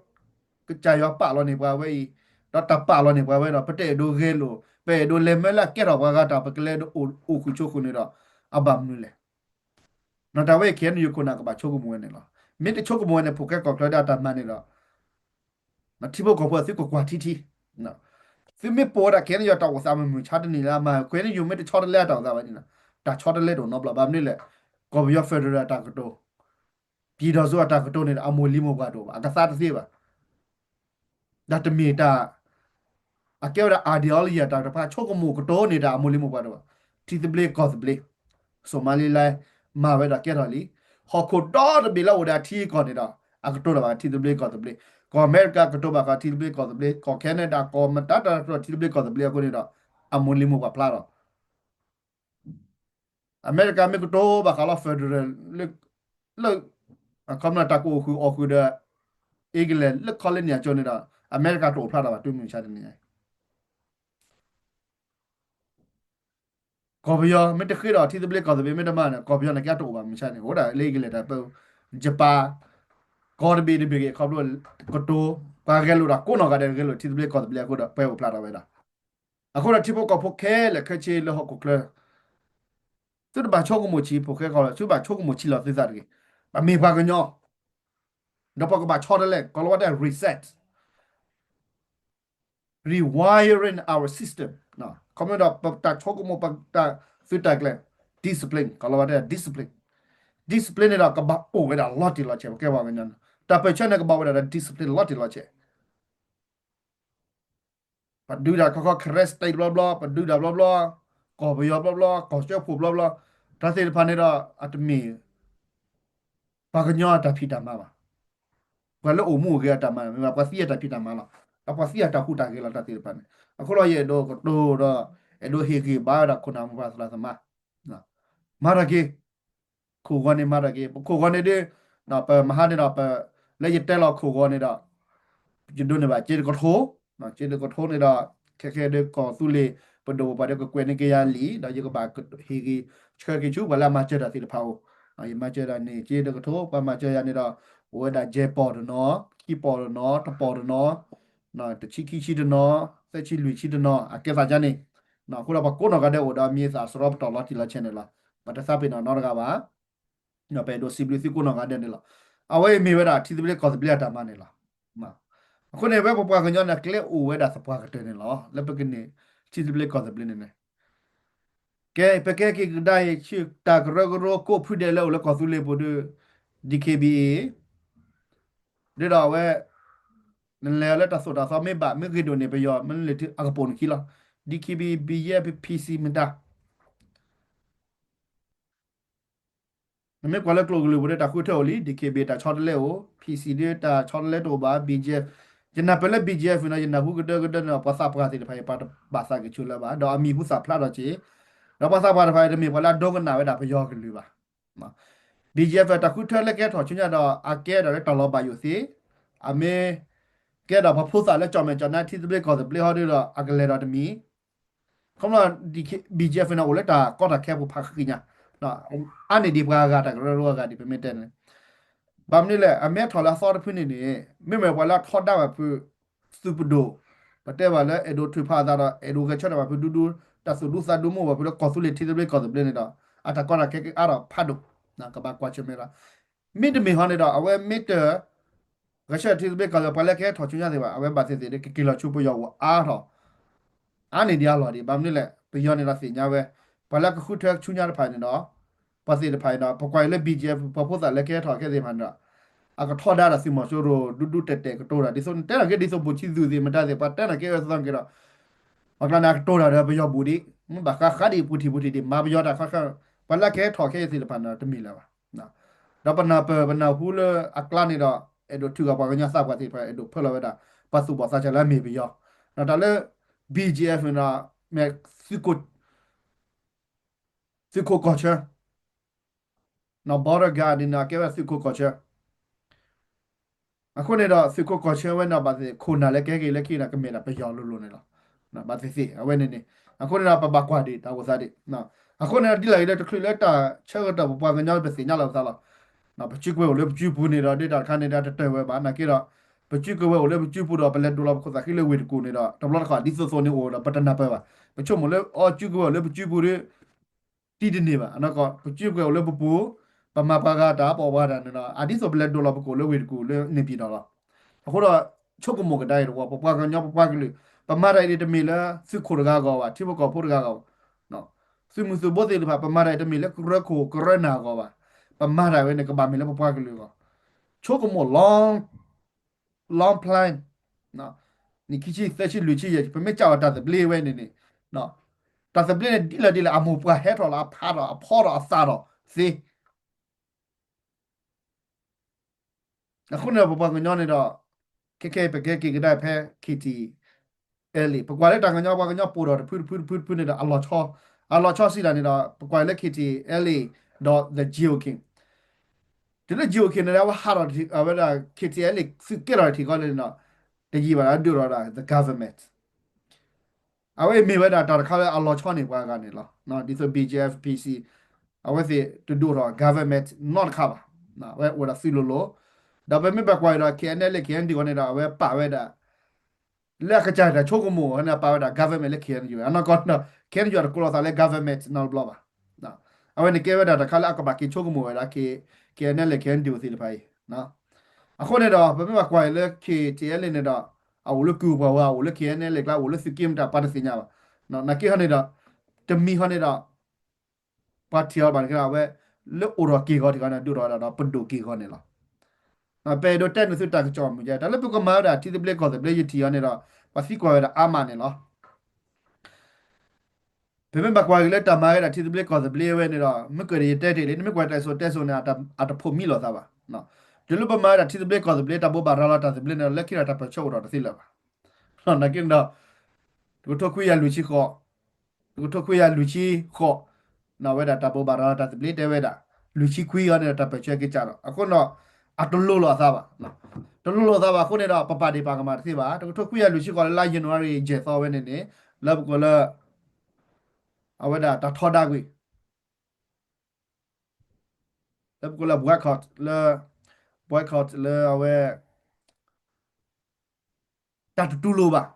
ကစၢ်ယွၤပာ်လီၤန့ၢ်ပှၤဝဲအံၤ, ဒီးတၢ်ပာ်လီၤန့ၢ်ပှၤဝဲဒီး ပတအဲၣ်ဒိးဂဲၤလိာ်, ပအဲၣ်ဒိးလဲၤမၢလၢအကဲထီၣ်ပှၤဂၤတၢ် ပကလဲၤဒိးအိၣ်ဃုာ်ဆိးဃုာ်န့ၣ်ဒီး အဘၣ်မနုၤလဲၣ်. နီၢ်တၢ်ဝဲအံၤ ခဲအံၤ ယခိၣ်နၢ်ကဘၣ်ဆိကမိၣ်ဝဲန့ၣ်လီၤ. မ့ၢ်တဆိကမိၣ်ဝဲန့ၣ် ဖိၣ်ဃဲကီၢ်ချၢဒၣ်တၢ်မၤန့ၣ်ဒီး ထံဖိကီၢ်ဖိသုကကွၢ်ထံထံ သုမ့ၢ်ပိာ်ဝဲဒၣ် ခဲအံၤ တၢ်အိၣ်သးမုၢ်မုၢ်ဆါတနံၤလၢအမၤ ခဲအံၤ မ့ၢ်တဆီတလဲအတၢ်အိၣ်သးဘၣ်န့ၣ် တၢ်ဆီတလဲတအိၣ်နီတဘျီဘၣ်. မနုၤလဲၣ်, ကီၢ်ပယီၤ federal အတၢ်ကတိၤ ပြည်ထောင်စု အတၢ်ကတိၤန့ၣ်ဒီး အမိၢ်လံၤမိၢ်ပှၢ်တအိၣ်ဘၣ်, အကသါတသ့ဘၣ်. ဒီးတမ့ၢ်တၢ် အကဲဝဲဒၣ် ideology တၢ်တဖၣ် ဆိကမိၣ်ကတိၤန့ၢ်တၢ်အမိၢ်လံၤမိၢ်ပှၢ်တအိၣ်ဘၣ်. ထံသဘျ့ကီၢ်သဘျ့ Somaliland မၤဝဲဒီးကဲထီၣ်လံ. ဟီၣ်ခိၣ်ဒီတဘ့ၣ်လၢအိၣ်ဒီးအထံအကီၢ်န့ၣ်ဒီး အကတိၤတၢ်ဘၣ်ထံသဘျ့ကီၢ်သဘျ့, ကီၢ်အမဲရကၤကတိၤဘၣ်ဃးထံသဘျ့ကီၢ်သဘျ့, ကီၢ် Canada ကီၢ်မတၤတၢ်ကတိၤထံသဘျ့ကီၢ်သဘျ့အဃိန့ၣ်ဒီး အမိၢ်လံၤမိၢ်ပှၢ်ဖျါထီၣ် အမဲရကၤမ့ၢ်ကတိၤဘၣ်ဃးလီၤ federal လၢ လၢ အခီပညီတၢ်ကအိၣ်ဃုာ်အီၣ်ဃုာ်ဒီး England လၢ colonial အကၠိန့ၣ်ဒီး အမဲရကၤတအိၣ်ဖျါထီၣ်ဘၣ်တုၤမုၢ်မဆါတနံၤအံၤ ကီၢ်ပယီၤမ့ၢ်တဃ့ဒီးထံသဘျ့ကီၢ်သဘျ့မ့ၢ်တမၤန့ၣ် ကီၢ်ပယီၤန့ၣ်ကဲတအိၣ်ဘၣ်မုၢ်မဆါန့ၣ် အိၣ်ဒၣ်လၢ England တၢ်ပၢ Japan ကီၢ်တဘ့ၣ်တဘ့ၣ်ဂ့ၤ ခီဖျိကတိၤ ပှၤဂဲၤလိာ်တၢ်ကိးနီၢ်ဂၤဒဲး ဂဲၤလိာ်ထံသဘျ့ကီၢ်သဘျ့အဃိဒီး ပှဲၤအိၣ်ဖျါထီၣ်ဝဲဒၣ် အဃိဒီးထံဖိကီၢ်ဖိခဲလၢာ်ခဲဆ့လၢဟီၣ်ခိၣ်ချၢ သုတဘၣ်ဆိကမိၣ်ဆံး ဖိၣ်ဃဲကီၢ်လီၤ သုဘၣ်ဆိကမိၣ်ဆံးလီၤသုသးတဂ့ၤ. ပမ့ၢ်ပှၤကညီ ဒီးပကဘၣ်ဆီတလဲ ကီၤလၤဝါတဲ reset, rewiring our system, ခီဖျိဒီးပတၢ်ဆိကမိၣ် ပတၢ်သုးတၢ်ကျဲၤ discipline, ကီၤလၤဝါတဲ discipline, discipline န့ၣ်ဒီး ကဘၣ်အိၣ်ဝဲဒၣ်လီၤတံၢ်လီၤဆဲး ပကဲပှၤကညီန့ၣ် တၢ်ပၢၢ်ဆၢန့ၣ် ကဘၣ်အိၣ်ဝဲဒၣ်ဒီး discipline လီၤတံၢ်လီၤဆဲး ပဒုးတၢ်ခီခီ Karen State ဘျီဘျီ, ပဒုးတၢ်ဘျီဘျီ, ကီၢ်ပယီၤဘျီဘျီ, ကီၢ်စၢဖှိၣ်ဘျီဘျီ, တၢ်သ့ၣ်တဖၣ်န့ၣ်ဒီး အတမ့ၢ် ပှၤကညီအတၢ်ဖံးတၢ်မၤဘၣ်. ပှၤလၢအိၣ်မူအိၣ်ဂဲၤအတၢ်မၤ မ့ၢ်ဘၣ်ပှၤသံအတၢ်ဖံးတၢ်မၤလီၤ. ဒီးပှၤသံအတၢ်ဟူးတၢ်ဂဲၤလီၤ တၢ်သ့ၣ်တဖၣ်န့ၣ်. အဃိဒီးယအဲၣ်ဒိးကတိၤဒီး အဲၣ်ဒိးဟ့ၣ်ဂံၢ်ဘါဝဲဒၣ်ခိၣ်နၢ်မိၢ်ပၢ်သရၣ်သမါ မၤတၢ်က့ၤ ခိၣ်ဂီၤန့ၣ်မၤတၢ်က့ၤ ပခိၣ်ဂီၤန့ၣ်ဒ် ပမဟါန့ၣ်ဒီး ပလၢယတဲလီၤခိၣ်ဂီၤန့ၣ်ဒီး ယဒိးန့ၢ်ဘၣ်စ့တကထိ, စ့တကထိန့ၣ်ဒီး ခဲခဲဒ်ကီၢ်သူလ့ၤ ပဒိၣ်ပပှၢ်ဒီးကကွဲးန့ၢ်က့ၤယၤလံ ဒီးယကဘၣ်ဟ့ၣ်ဂံၢ်ဆၢက့ၤဆူပှၤလၢအမၤစၢၤတၢ်သ့ၣ်တဖၣ်အိၣ်, ယမၤစၢၤဒၣ်န့ၣ် စ့တကထိ ပှၤမၤစၢၤယၤန့ၣ်ဒီး အိၣ်ဝဲဒၣ်ယဲၢ်ပီၢ်တနီၤ ခံပီၢ်တနီၤ တပီၢ်တနီၤ တဆံခံဆံတနီၤ သၢဆံလွံၢ်ဆံတနီၤ အကဲသးဒ်န့ၣ်, အဃိဒီးပှၤကိးနီၢ်ဂၤဒဲးအိၣ်ဒီးမ့ၢ်သးစရီပတီၢ်လီၤတံၢ်လီၤဆဲးန့ၣ်လီၤ. ပတသးပ့ၤနီၣ်နီတဂၤဘၣ်. ပအဲၣ်ဒိးစံးဘျုးသုကိးနီၢ်ဂၤဒဲးန့ၣ်လီၤ. အဝဲအံၤမ့ၢ်ဝဲဒၣ်ထံသဘျ့ကီၢ်သဘျ့အတၢ်မၤန့ၣ်လီၤ. အဃိန့ၣ် ဝဲပပှၤကညီန့ၣ် ကျဲအိၣ်ဝဲဒၣ်သပှၢ်ကတၢၢ်န့ၣ်လီၤ လၢပကန့ၢ်ထံသဘျ့ကီၢ်သဘျ့န့ၣ်န့ၣ် ကဲ ပကဲက့ၤကဒါအံၤ ဆူတၢ်ကရၢကရိကိးဖုဒဲးလၢအိၣ်လၢကီၢ်သူလ့ၤပူၤဒီး DKBA ဒ်ဒီးအဝဲ နလဲၤလၢတၢ်သိၣ်တၢ်သီမ့ၢ်ဘၣ် မ့ၢ်ဂ့ၤဒိၣ်န့ၣ် ပယီၤမ့ၢ်လဲၤထံအကပိာ်နခံလီၤ. DKBA BGF PC မတၤ နမ့ၢ်ကွၢ်လၢကျိၤကလုာ်ပူၤဒီး တၢ်ဃုထၢအိၣ်လံ DKBA တၢ်ဆီတလဲအိၣ် PC ဒီးတၢ်ဆီတလဲတအိၣ်ဘၣ် BGF ယနၢ်ပၢၢ်လၢ BGF န့ၣ် ယနၢ်ဟူကဒၢကဒၢန့ၣ် ပှၤသးပှၢ်သ့ၣ်တဖၣ်အံၤ ပှၤတဘၣ်သးက့ၤဆူလၢၤဘၣ် ဒီးအမံၤဟူသၣ်ဖျါထီၣ်က့ၤ ဒီးပှၤသးပှၢ်တဖၣ်အံၤ တမ့ၢ်ပှၤလၢအဒိကနၣ်ဝဲဒၣ်ပယီၤကလုာ်ဘၣ်. BGF တၢ်ဃုထၢလၢကဟဲထီၣ်ဆူညါဒီး အကဲဒၣ်လၢတၢ်လီၤဘၣ်ယိၣ်သ့, အမ့ၢ်ကဲဒၣ်ပှၤဖိသၣ်လၢကၠီၣ်မဲာ်ကၠီၣ်နါ ထံသဘျ့ကီၢ်သဘျ့ဟီဒီး အကလဲၤဒီးတမံၤ ခီဖျိ BGF န့ၣ် အိၣ်လၢတၢ်ကီတၢ်ခဲပူၤဖးဃံညါ, အါန့ၢ်ဒံးပှၤအဂၤတၢ်ကရၢကရိအဂၤဒံး ပမ့ၢ်တဲန့ၣ်, ဘၣ်မနုၤလဲၣ် အမ့ၢ်ထီၣ်လၢအသီတဖုန့ၣ်န့ၣ် မ့မ့ၢ်ပှၤလၢအထီဒါဘၣ်ဖုး သုးပဒိၣ်, ပတဲဘၣ်လၢအဲၣ်ဒိးထုးဖးအသးဒီး အဲၣ်ဒိးဂဲၤဆၢထၢၣ်ဘၣ်ဖုးဒူဒူ, တၢ်သူၣ်ဒူသးဒူမ့ၢ်အိၣ်ဘၣ်ဖုးလၢကီၢ်သူလ့ၤထံသဘျ့ကီၢ်သဘျ့န့ၣ်ဒီး အတၢ်ကီတၢ်ခဲကအါထီၣ်ဖးဒိၣ်, ကဘၣ်ကွၢ်ဆၢၣ်မဲာ်ဒီး မ့တမ့ၢ်ဟီန့ၣ်ဒီး အဝဲမ့ၢ်တ ဂဲၤဆၢထၢၣ်ထံသဘျ့ကီၢ်သဘျ့ ပှၤလၢကဟဲထီၣ်ဆူညါသ့ၣ်တဖၣ် အဝဲဘၣ်သ့ၣ်သ့ၣ်ဒီး ကက့ၤလီၤဆူပယီၤအါထီၣ်, အါန့ၢ်ဒံးအလီၢ်ဒံး ဘၣ်မနုၤလဲၣ် ပယီၤန့ၣ်ဒီးသ့ၣ်ညါဝဲ, ပှၤလၢကဃုထၢဆူညါတဖၣ်န့ၣ်ဒီး ပှၤသ့ၣ်တဖၣ်န့ၣ်ဒီး ပကွၢ်အံၤလၢ BGF ပှၤဖိသၣ်လၢကဟဲထီၣ်ခဲသ့ၣ်တဖၣ်န့ၣ်ဒီး အကထီဒါဒီးသုးမီၤစိရိၤ ဒူဒူတဲာ်တဲာ်ကတိၤတၢ် ဒ်သိးတဲနာ်က့ ဒ်သိးဘူၣ်ဆံသူၣ်သ့ၣ်မတၤသ့ၣ် ပှၤတဲနာ်က့အၢသီက့ၤဒီး ပှၤကျါန့ၣ် အကတိၤတၢ်ဒီးပယီၤဘူၣ်ဒံး မ့ၢ်ဘၣ်ဃးဃးဒံးပူၤထံၣ်ပူၤထံၣ်ဒံး မၤပယီၤတၢ်ခီခီ ပှၤလၢကဟဲထီၣ်ခဲအံၤသ့ၣ်တဖၣ်န့ၣ်ဒီး တမ့ၢ်လၢၤဘၣ်. ဒီးပနၢ်ပၢၢ်ပနၢ်ဟူလၢအကျါန့ၣ်ဒီး အဲၣ်ဒိးထုးဂီၤပှၤကညီသးပှၢ်သ့ၣ်တဖၣ် အဲၣ်ဒိးဖၢလီၤဝဲဒၣ် ပှၤသူၣ်ဘီၣ်သးစၢ်လၢအမ့ၢ်ပယီၤ, ဒီးတၢ်လၢ BGF န့ၣ်ဒီး မ့ၢ် သုးခိၣ်ကီၢ်ဆၢ border guard န့ၣ် ကဲဝဲသုးခိၣ်ကီၢ်ဆၢ အဃိန့ၣ်ဒီး သုးခိၣ်ကီၢ်ဆၢဝဲန့ၣ် ဘၣ်သ့ၣ်သ့ၣ် ခိၣ်နၢ်လၢကဟဲက့ၤလၢခံန့ၣ် ကမ့ၢ်ဒၣ်ပယီၤလိၤလိၤန့ၣ်လီၤ. ဘၣ်သ့ၣ်သ့ၣ် အဝဲန့ၣ်န့ၣ် အဃိန့ၣ်ဒီး ပဘၣ်ကွၢ်ဒံးတၢ်အိၣ်သးဒံး, အဃိန့ၣ်ဒီး ဒ်လဲၣ်ဂ့ၤဒီး တချုးလၢတၢ်ဆၢကတီၢ် ပပှၤကညီပသ့ၣ်ညါလီၤပသးလီၤ. ပစုကဝဲၤအိၣ်လၢပစုပူၤန့ၣ်ဒီး ဒ်တၢ်တခါန့ၣ်ဒီး တတၢၢ်ဝဲဘၣ် နာ်က့ဒီး ပစုကဝဲၤအိၣ်လၢပစုပူၤဒီး ပလဲၤဒိးလီၤပခိၣ်သးဃံလၢဝ့ၢ်တကူၣ်န့ၣ်ဒီး တဘျီတခီၣ် ဒ်သိးသိးန့ၣ်အိၣ်ဒီး ပတနၢ်ပၢၢ်ဘၣ်. ပဆိကမိၣ်လၢ အီ စုကဝဲၤအိၣ်လၢပစုပူၤဒီး တံၢ်တန့ၢ်ဘၣ်. အနီၢ်ကီၢ် ပစုကဝဲၤအိၣ်လၢပပူၤ, ပမၤပှၤဂၤတၢ် ပအီၣ်ပှၤတၢ်န့ၣ်ဒီး အဒ်သိးပလဲၤဒိးလီၤပခိၣ်လၢဝ့ၢ်တကူၣ်လၢန့ၣ်ပံၤဒီးလီၤ. အဃိဒီး ဆိကမိၣ်ကဒါအံၤတဝီ ပပှၤကညီပပှၤကလုာ် ပမၤတၢ်အံၤန့ၣ် တမ့ၢ်လၢသုးခိၣ်တဂၤအဂီၢ်ဘၣ်, ထံဖိကီၢ်ဖိတဂၤအဂီၢ်ဘၣ်, သုးမုၢ်သုးဘိသ့ၣ်တဖၣ် ပမၤတၢ်အံၤတမ့ၢ်လၢကရၢခိၣ်ကရၢနၢ်အဂီၢ်ဘၣ်, ပမၤတၢ်ဝဲန့ၣ် ကဘၣ်မ့ၢ်လၢပပှၤကလုာ်အဂီၢ်, ဆိကမိၣ်လီၤ long plan, နံၣ်ခံဆံသၢဆံလွံၢ်ဆံယဲၢ် ပမ့ၢ်ကးအီၤတၢ်သဘျ့ဝဲန့ၣ်န့ၣ်, တၢ်သဘျ့န့ၣ် ဒ်လဲၣ်ဒ်လဲၣ် အမိၢ်ပှၢ်ဟဲထီၣ်လီၤ အဖးထီၣ် အဖီထီၣ် အသၣ်ထီၣ်သ့. အဃိန့ၣ်ဒီး ပပှၤကညီန့ၣ်ဒီး ခဲခဲအံၤ ပကဲက့ၤကဒါဖဲ KTLA ပကွၢ်လၢတၢ်ကညီ ပှၤကညီပိာ်ထီၣ်တဖုတဖုတဖုတဖုန့ၣ်ဒီး အလီၤဆီ, အလီၤဆီစံးတၢ်န့ၣ်ဒီး ပကွၢ်လၢ KTLA ဒီး the GOK တုၤလၢ GOK န့ၣ်ဒီး အဝဲဟးထီၣ်ဝဲဒၣ် KTLA သုးကဲထီၣ်ထံၣ်ကီးလၢန့ၣ်ဒီး တယံာ်ဘၣ်ဒီး ဒုးထီၣ်ဒၣ် the government အဝဲမ့ၢ်ဝဲဒၣ်တၢ်တခါလၢအလီၤဆီန့ၢ်ပှၤဂၤန့ၣ်လီၤ. ဒ်သိး BGF PC အဝဲသ့ၣ်တဒိၣ်ထီၣ် government နီတခါဘၣ်. အဝဲအိၣ်ဝဲဒၣ်သုးလိၤလိၤ, ဒီးပမ့ၢ်ဘၣ်ကွၢ်အံၤဒီး KNLA KNDO န့ၣ်ဒီး အဝဲပာ်ဝဲဒၣ် လၢအကစၢ်တၢ်ဆိကမိၣ်န့ၣ် ပာ်ဝဲဒၣ် government လၢ KNU အနီၢ်ကီၢ်ဒီး KNU တကိးလီၤသးလၢ government နီတဘျီဘၣ်. အဝဲန့ၣ်ကဲဝဲဒၣ်တၢ်တခါလၢအကဘၣ်က့ၤဆိကမိၣ်ဝဲဒၣ် K- KNLA KNDO သ့ၣ်တဖၣ်အံၤ. အဃိန့ၣ်ဒီး ပမ့ၢ်ဘၣ်ကွၢ်အံၤလၢ K T L A န့ၣ်ဒီး အအိၣ်လၢကုၢ်ပှၤဝဲ အအိၣ်လၢ K N L A ကျါ အိၣ်လၢသုးက့မတၤ ပှၤတသ့ၣ်ညါဘၣ်. နာ်က့ဟီန့ၣ်ဒီး တမံၤဟီန့ၣ်ဒီး ပှၤထံၣ်အီၤဘၣ်န့ၣ် အဝဲလၢအိၣ်ထီၣ်က့ၤဂီၤထံးဂီၤန့ၣ် ဒုးထီၣ်ဝဲဒၣ်ဒီးပဒိၣ်က့ၤဂီၤန့ၣ်လီၤ. ပအဲၣ်ဒိးတဲန့ၢ်သုတၢ်ကစီၣ်မုၢ်ကဲ တၢ်လၢပကမၤဝဲဒၣ်ထံသဘျ့ကီၢ်သဘျ့ ယထံၣ်အီၤန့ၣ်ဒီး ပှၤသံကွၢ်ဝဲဒၣ်အါမးန့ၣ်လီၤ. ပမ့ၢ်ဘၣ်ကွၢ်က့ၤလၢတၢ်မၤဝဲဒၣ်ထံသဘျ့ကီၢ်သဘျ့ဝဲန့ၣ်ဒီး မ့ၢ်ကွၢ်ဒၣ်ယတဲတ့ၢ်လံ နမ့ၢ်ကွၢ်တၢ်စံၣ်စိၤတဲစိၤန့ၣ် အတဖိးမံလိာ်သးဘၣ်. တုၤလၢပမၤဝဲဒၣ်ထံသဘျ့ကီၢ်သဘျ့ တၢ်ဘိးဘၣ်ရၤလီၤတၢ်သဘျ့န့ၣ်ဒီး လၢခံဒီးတၢ်ပၢၢ်ဆၢအိၣ်ထီၣ်တသ့လၢၤဘၣ်. နာ်က့န့ၣ်ဒီး တကထိခွံကယၤလွံၢ်ဆံဃိး, တကထိခွံကယၤလွံၢ်ဆံဃိး, န့ၣ်ဝဲဒၣ်တၢ်ဘိးဘၣ်ရၤလီၤတၢ်သဘျ့တဲဝဲဒၣ် လွံၢ်ဆံခွံအံၤန့ၣ်ဒီး တၢ်ပၢၢ်ဆၢက့ၤစးဒီး အဃိန့ၣ်ဒီး အတလိၤလိာ်အသးဘၣ်. တလိၤလိာ်သးဘၣ်အဃိန့ၣ်ဒီး ပပာ်ဒ့ၣ်ပာ်ကမၣ်တသ့ဘၣ်. တကထိခွံကယၤလွံၢ်ဆံဃိးလၢလါ January ယဲၢ်သီဝဲန့ၣ်န့ၣ် လၢပကိးလၢ အဝဲဒၣ်တၢ်ထီဒါကွံာ် လၢပကိးလၢ boycott လၢ boycott လၢအဝဲ တၢ်တတူၢ်လိာ်ဘၣ်.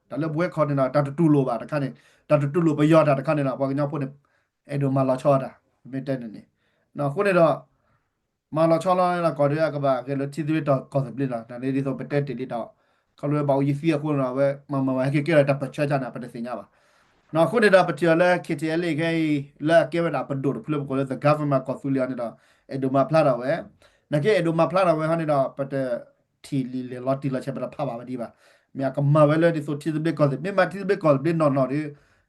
တၢ်လၢ boycott န့ၣ်ဒီး တၢ်တတူၢ်လိာ်ဘၣ်တခါန့ၣ် တၢ်တတူၢ်လိာ်ပယီၤတၢ်တခါန့ၣ်ဒီး ပှၤကညီဖိန့ၣ် အဲၣ်ဒိးမၤလီၤဆီတၢ် မ့ၢ်တဲန့ၣ်န့ၣ်. အဃိန့ၣ်ဒီး မၤလီၤဆီလီၤန့ၣ်ဒီး ကီၢ်ဒုးအကဘၣ်ဂဲၤလၢထံသဘျ့ကီၢ်သဘျ့လီၤ. တၢ်န့ၣ်ဒ်သိးပတဲတ့ၢ်လံဒီး ခီဖျိဘၣ်အိၣ်ယသံအဃိန့ၣ်ဒီး အဝဲမၤမၤဝဲဟဲက့ၤကဲထီၣ်တၢ်ပၢၢ်ဆၢကန့ၣ် ပတသ့ၣ်ညါဘၣ်. အဃိန့ၣ်ဒီး ပထံၣ်အီၤလၢ K T L A ခဲအံၤ လၢအကဲဝဲဒၣ်ပဒိၣ်တဖုလၢပကိးလၢ the government ကီၢ်သူလ့ၤအီၤန့ၣ်ဒီး အဲၣ်ဒိးမၤဖျါထီၣ်ဝဲ. နာ်က့အဲၣ်ဒိးမၤဖျါထီၣ်ဝဲဟီန့ၣ်ဒီး ပတထံၣ်လံာ်လဲၢ်လီၤတံၢ်လီၤဆဲး ပတဖးဘၣ်ဝဲဒံးဘၣ်. မ့ၢ်အကမၤဝဲလၢဒ်သိးထံသဘျ့ကီၢ်သဘျ့ မ့ၢ်မၤထံသဘျ့ကီၢ်သဘျ့နီၢ်နီၢ်ဒီး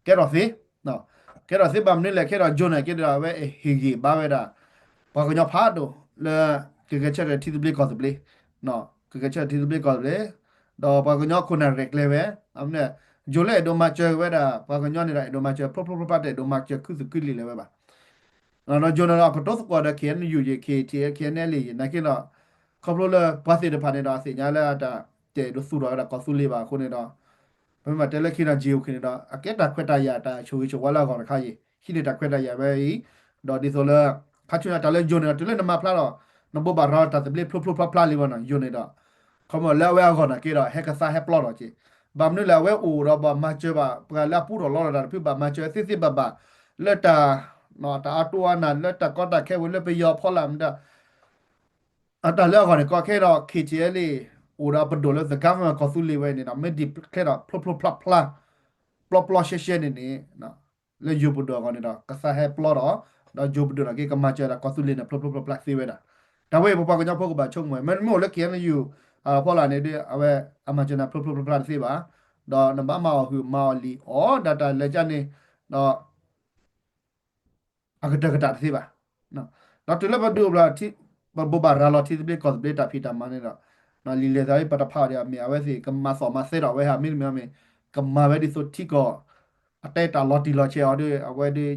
ကဲထီၣ်သ့ ကဲထီၣ်သ့ဘၣ်မနုၤလဲၣ် ခဲဒီး June န့ၣ်က့ဒီး အဝဲဟ့ၣ်ဂံၢ်ဘါဝဲဒၣ် ပှၤကညီဖးဒိၣ်လၢ ကဂဲၤဆၢထၢၣ်ထံသဘျ့ကီၢ်သဘျ့, ကဂဲၤဆၢထၢၣ်ထံသဘျ့ကီၢ်သဘျ့, ဒီးပှၤကညီခိၣ်နၢ်ရဲၣ်ကျဲၤဝဲ, အမ့ၢ် June လၢအဲၣ်ဒိးမၤစၢၤဝဲဒၣ် ပှၤကညီန့ၣ်ဒီး အဲၣ်ဒိးမၤစၢၤဖျိဖျိဖျါဖျါ တအဲၣ်ဒိးမၤစၢၤခုသုးခုလံာ်လဲၤဝဲဘၣ်. ဒီး June န့ၣ်ဒီး အကတိၤသကိးဒီး K N U ယ့ၣ် K T L K N L ယ့ၣ် နာ်က့ဒီး ခီဖျိလၢပှၤသ့ၣ်တဖၣ်န့ၣ်ဒီး အသ့ၣ်ညါလၢအတၢ် တအဲၣ်ဒိးသူၣ်ထီၣ်ဝဲဒၣ်ကီၢ်သူလ့ၤဘၣ်အဃိန့ၣ်ဒီး ပမ့ၢ်တဲလၢခံဒီး June န့ၣ်ဒီး အကဲတၢ်ခွဲးတၢ်ယာ်တၢ်ဆိၣ်ဂ့ၤဆိၣ်ဝါလၢအဂီၢ်တခါအံၤ ဟံးန့ၢ်တၢ်ခွဲးတၢ်ယာ်ဝဲအံၤ, ဒီးဒ်သိးလၢ ခါဆူညါတၢ်လၢ June န့ၣ်ဒီး တုၤလၢနမၤဖျါဒီး နဘိးဘၣ်ရၤလီၤတၢ်သဘျ့ဖျိဖျိဖျါဖျါလံဘၣ်နီၤ June န့ၣ်ဒီး ခီမီလၢအဝဲအဂီၢ်နာ်က့ဒီး ဟဲကသါဟဲပျီထီၣ်က့ၤ, ဘၣ်မနုၤလဲၣ် အဝဲအိၣ်ဒီးဘၣ်မၤစၢၤဘၣ် ပှၤလၢအပူထီၣ်လီထီၣ်တၢ်တဖု ဘၣ်မၤစၢၤသ့သ့ဘၣ်ဘၣ် လၢတၢ် တၢ်အတိအနၢ်လၢတၢ်ကီတၢ်ခဲဝဲလၢပယီၤဖီလာ်မတၤ အတၢ်လၢအဂီၢ်န့ၣ် ကီခဲဒီး K T L A အိၣ်ဒီးပဒိၣ်လၢ the government ကီၢ်သူလ့ၤဝဲန့ၣ်ဒီး မ့ၢ် declare ဒီးဖျိဖျိဖျါဖျါ ပျီပျီရှဲရှဲန့ၣ်န့ၣ် လၢယိၤပဒိၣ်အဂီၢ်န့ၣ်ဒီး ကသါဟဲပျီဒီး ဒီးယိၤပဒိၣ်နာ်က့ ကမၤစၢၤဒၣ်ကီၢ်သူလ့ၤန့ၣ် ဖျိဖျိဖျါဖျါသ့ဝဲဒၣ်. တၢ်ဝဲအံၤပပှၤကညီဖိကဘၣ်ဆိကမိၣ်ဝဲ မ့မ့ၢ်အိၣ်လၢ K N U ဖီလာ်န့ၣ်ဒီး အဝဲအမၤစၢၤနၤဖျိဖျိဖျါဖျါတသ့ဘၣ်, ဒီးနဘၣ်မၤအီၣ်ဟုၣ်မၤအီၣ်လံာ်အီၣ် ဒီးတၢ်လဲၤကၢန့ၣ် ဒီး အကတၢၢ်ကတၢၢ်တသ့ဘၣ်. ဒီးတုၤလၢပဒုးအိၣ်ဘျီ ပဘိးဘၣ်ရၤလီၤထံသဘျ့ကီၢ်သဘျ့တၢ်ဖံးတၢ်မၤန့ၣ်ဒီး လံာ်လဲၢ်သးပတဖးအီၤဒီး မ့ၢ်အဝဲသ့ၣ်ကမၤသီၣ်မၤသဲထီၣ်ဝဲဧါ မ့တမ့ၢ်မ့ၢ် ကမၤဝဲဒ်သိးထံကီၢ် အတဲတၢ်လီၤတံၢ်လီၤဆဲးအီၤဒီး အဝဲဒီး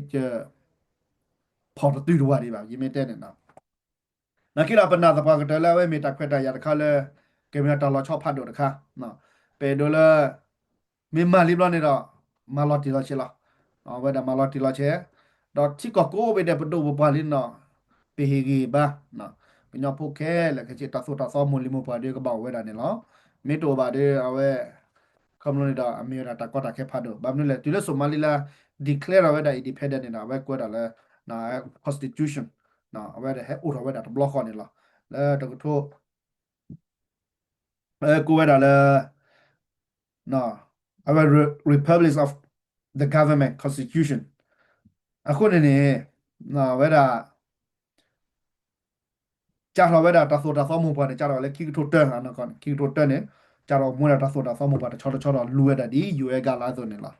ဖီၣ်တတုၤတဝၢ်ဒံးဘၣ် ယမ့ၢ်တဲန့ၣ်ဒီး နာ်က့ဒီး ပနာ်သပှၢ်ကတၢၢ်လၢအဝဲမ့ၢ်တၢ်ခွဲးတၢ်ယာ်တခါလၢ ကမ့ၢ်တၢ်လီၤဆီဖးဒိၣ်တခါ, ပအဲၣ်ဒိးလၢ မ့ၢ်မၤလံဘျီန့ၣ်ဒီး မၤလီၤတံၢ်လီၤဆဲးလီၤ. အဝဲဒၣ်မၤလီၤတံၢ်လီၤဆဲး, ဒီးထံကီၢ်ကိးဘ့ၣ်ဒဲးပဒိၣ်ပပှၢ်လံန့ၣ်ဒီး ပဟ့ၣ်ဂံၢ်ဘါ ကညီဖိခဲလၢာ်ခဲဆ့ တၢ်သိၣ်တၢ်သီမိၢ်လံၤမိၢ်ပှၢ်ဒီးကဘၣ်အိၣ်ဝဲဒၣ်န့ၣ်လီၤ. မ့ၢ်တအိၣ်ဘၣ်ဒီး အဝဲ ခီဖျိန့ၣ်ဒီး အမ့ၢ်ဝဲဒၣ်တၢ်ကီတၢ်ခဲဖးဒိၣ် ဘၣ်မနုၤလဲၣ် တုၤလၢ Somaliland declare ထီၣ်ဝဲဒၣ် independent န့ၣ်ဒီး အဝဲကွဲးဒၣ်လၢ constitution အဝဲဒၣ်ဟဲအိၣ်ထီၣ်ဝဲဒၣ်တဘျီဃီန့ၣ်လီၤ. လၢတကထိ ကိးဝဲဒၣ်လၢ အဝဲ Republic of the Government Constitution အဃိန့ၣ်န့ၣ် အဝဲဒၣ် စးထီၣ်ဝဲဒၣ်တၢ်သိၣ်တၢ်သီမိၢ်ပှၢ်န့ၣ် စးထီၣ်လၢခံကထိတၢ ခံကထိတၢန့ၣ် စးထီၣ်မူဝဲဒၣ်တၢ်သိၣ်တၢ်သီမိၢ်ပှၢ်တဆီတဆီဒီးလူၤဝဲဒၣ်ဒ် UN ဂၤလၢအသိးန့ၣ်လီၤ.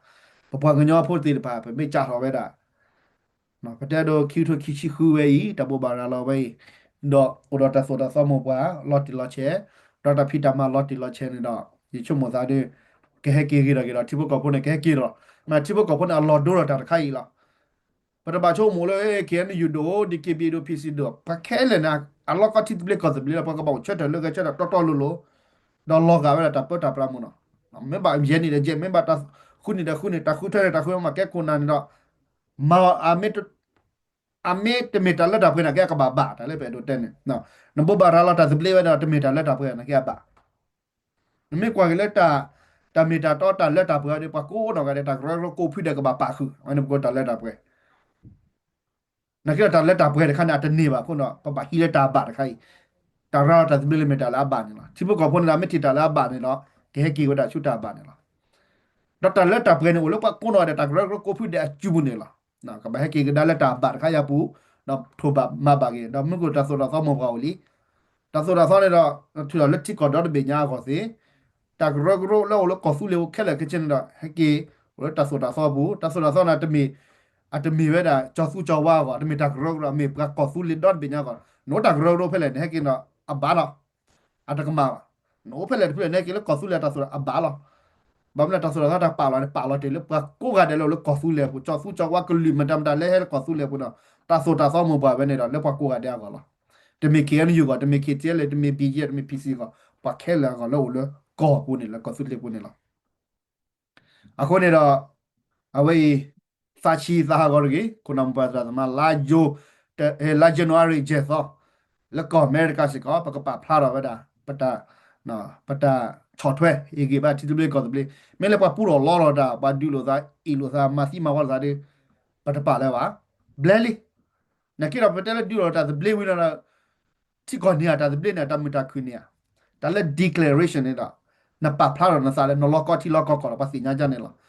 ပပှၤကညီဖိသ့ၣ်တဖၣ် ပမ့ၢ်စးထီၣ်ဝဲဒၣ် ပတဲဒိးခံကထိခံဆံဃုဝဲအံၤ တၢ်ဘိးဘၣ်ရၤလီၤဝဲအံၤ ဒီးအိၣ်ဒီးတၢ်သိၣ်တၢ်သီမိၢ်ပှၢ် လီၤတံၢ်လီၤဆဲး, ဒီးတၢ်ဖံးတၢ်မၤလီၤတံၢ်လီၤဆဲးန့ၣ်ဒီး ယဆိကမိၣ်သးဒီး ကဟဲက့ၤဂ့ၤထီၣ်က့ၤဒီး ထံဖိကီၢ်ဖိန့ၣ် ကဟဲက့ၤဒီး မ့ၢ်ထံဖိကီၢ်ဖိန့ၣ် အလီၢ်ဒိဒီးတၢ်တခါအံၤလီၤ. ပတဘၣ်ဆိကမိၣ်လၢ KNU ဒိၣ် DKBA ဒိၣ် PC ဒိၣ် ပှၤခဲလၢာ်န့ၣ် အလီၢ်ကီထံသဘျ့ကီၢ်သဘျ့လီၤ. ပှၤကဘၣ်အိၣ်ဆၢထၢၣ်လၢဂဲၤဆၢထၢၣ်တီတီလိၤလိၤ ဒီးလီၤဂာ်ဝဲဒၣ်တၢ်ပၢတၢ်ပြးမူနီၤ. မ့ၢ်ဘၣ်ယဲၢ်နံၣ်ဒီးယဲၢ် မ့ၢ်ဘၣ်တၢ်ဃုနံၣ်ဒီးဃုနံၣ် တၢ်ဃုထၢန့ၣ် တၢ်ဃုမၤကဲခိၣ်နၢ်န့ၣ်ဒီး မ့ၢ် အမ့ၢ်တမ့ၢ်တၢ်လၢတၢ်ပှဲၤန့ၣ် ကဲကဘၣ်ဘၣ်တၢ်လၢပအဲၣ်ဒိးတဲန့ၣ် နဘိးဘၣ်ရၤလီၤတၢ်သဘျ့ဝဲဒီး တမ့ၢ်တၢ်လၢတၢ်ပှဲၤန့ၣ်ကဲအဘၣ်. နမ့ၢ်ကွၢ်က့ၤလၢ တၢ်မ့ၢ်တၢ်တီတၢ်လၢတၢ်ပှဲၤဒီး ပှၤကိးနီၢ်ဂၤဒဲး တၢ်ကရၢကရိကိးဖုဒဲးကဘၣ်ပာ်ဃုာ် အဝဲန့ၣ်ပကိးတၢ်လၢတၢ်ပှဲၤ. နာ်က့ဒီးတၢ်လၢတၢ်ပှဲၤတခါန့ၣ် အတန့ၢ်ဘၣ်အဃိဒီး ပဘၣ်ဟံးလၢတၢ်ဘၣ်တခါအံၤ, တၢ်ရၤလီၤတၢ်သဘျ့လၢမ့ၢ်တၢ်လၢအဘၣ်န့ၣ်လီၤ. ထံဖိကီၢ်ဖိန့ၣ်ဒီး မ့ၢ်ထံၣ်တၢ်လၢအဘၣ်န့ၣ်ဒီး ကဟဲက့ၤဝဲဒၣ်ဆူတၢ်ဘၣ်န့ၣ်လီၤ. ဒီးတၢ်လၢတၢ်ပှဲၤန့ၣ် အိၣ်လၢပှၤကိးနီၢ်ဂၤဒဲး တၢ်ကရၢကရိကိးဖုဒဲးအစုပူၤန့ၣ်လီၤ. ကဘၣ်ဟဲက့ၤကဒါလၢတၢ်ဘၣ်တခါအံၤအပူၤ, ဒီးထိၣ်ဘၣ်မၤဘၣ်က့ၤ, ဒီးမ့ၢ်ကအိၣ်တၢ်သိၣ်တၢ်သီမိၢ်ပှၢ်အိၣ်လံ. တၢ်သိၣ်တၢ်သီန့ၣ်ဒီး ထုးထီၣ်လၢထံကီၢ်ဒီတဘ့ၣ်ညါအဂီၢ်သ့, တၢ်ကရၢကရိလၢအိၣ်လၢကီၢ်သူလ့ၤဖိခဲလၢာ်ခဲဆ့န့ၣ်ဒီး ဟဲက့ၤအိၣ်လၢတၢ်သိၣ်တၢ်သီအပူၤ, တၢ်သိၣ်တၢ်သီန့ၣ် တမ့ၢ်, အတမ့ၢ်ဝဲဒၣ်ကၠီၤသူကၠီၤဝါအဂီၢ်, တမ့ၢ်တၢ်ကရၢကရိ, မ့ၢ်ပှၤကီၢ်သူလ့ၤဒီတဘ့ၣ်ညါအဂီၢ်, နအိၣ်တၢ်ကရၢကရိဖဲလဲၣ် နဟဲက့ၤဒီးအဘၣ်လီၤ. အတကမၣ်ဘၣ်. နအိၣ်ဖဲလဲၣ်တဖုလဲၣ် နဟဲက့ၤလၢကီၢ်သူလ့ၤတၢ်သိၣ်အဘၣ်လီၤ. ဘၣ်မနုၤတၢ်သိၣ်တၢ်သီတၢ်ပာ်လီၤန့ၣ် ပာ်လီၤတ့ၢ်လၢပှၤကိးဂၤဒဲးလၢအိၣ်လၢကီၢ်သူလ့ၤအပူၤ, ကၠီၤသူကၠီၤဝါကလုာ်မတၤမတၤလၢဟဲလၢကီၢ်သူလ့ၤအပူၤဒီး တၢ်သိၣ်တၢ်သီမိၢ်ပှၢ်ဝဲန့ၣ်ဒီး လၢပှၤကိးဂၤဒဲးအဂီၢ်လီၤ. တမ့ၢ် K N U အဂီၢ်, တမ့ၢ် K T L, တမ့ၢ် B G F, တမ့ၢ် P C အဂီၢ်, ပှၤခဲလၢာ်အဂီၢ်လၢအိၣ်လၢကီၢ်ပူၤန့ၣ် လၢကီၢ်သူလ့ၤပူၤန့ၣ်လီၤ. အဃိန့ၣ်ဒီး အဝဲအံၤ သးဆံးသးဟးဂီၤတဂ့ၤ, ခိၣ်နၢ်မိၢ်ပၢ်သရၣ်သမါ လါယိၤ, လါ January ယဲၢ်သီ, လၢကီၢ်အမဲရကၤစ့ၢ်ကီး ပကပာ်ဖျါထီၣ်ဝဲဒၣ် ပတၢ်, ပတၢ်ဆီၣ်ထွဲဟ့ၣ်ဂံၢ်ဘါထံသဘျ့ကီၢ်သဘျ့, မ့ၢ်လၢပှၤပူထီၣ်လီထီၣ်တၢ်, ပှၤဒုးလိာ်သး, အ့ၣ်လိာ်သး, မၤသံမၤဝီလိာ်သးဒီး ပတပာ်လၢၤဘၣ်. ဘျဲလံ. နာ်က့ဒီးပတဲလၢဒုးလိာ်တၢ်သဘျ့ဝံၤလီၤဒီး ထံကီၢ်န့ၢ်ဧါ တၢ်သဘျ့န့ၣ် တၢ်မုာ်တၢ်ခုၣ်န့ၢ်ဧါ, တၢ်လၢ declaration န့ၣ်ဒီး နပာ်ဖျါထီၣ်နသးလၢနလီၢ်ကီထံလီၢ်ကီကီၢ်ဒီး ပှၤသ့ၣ်ညါဒ်န့ၣ်လီၤ.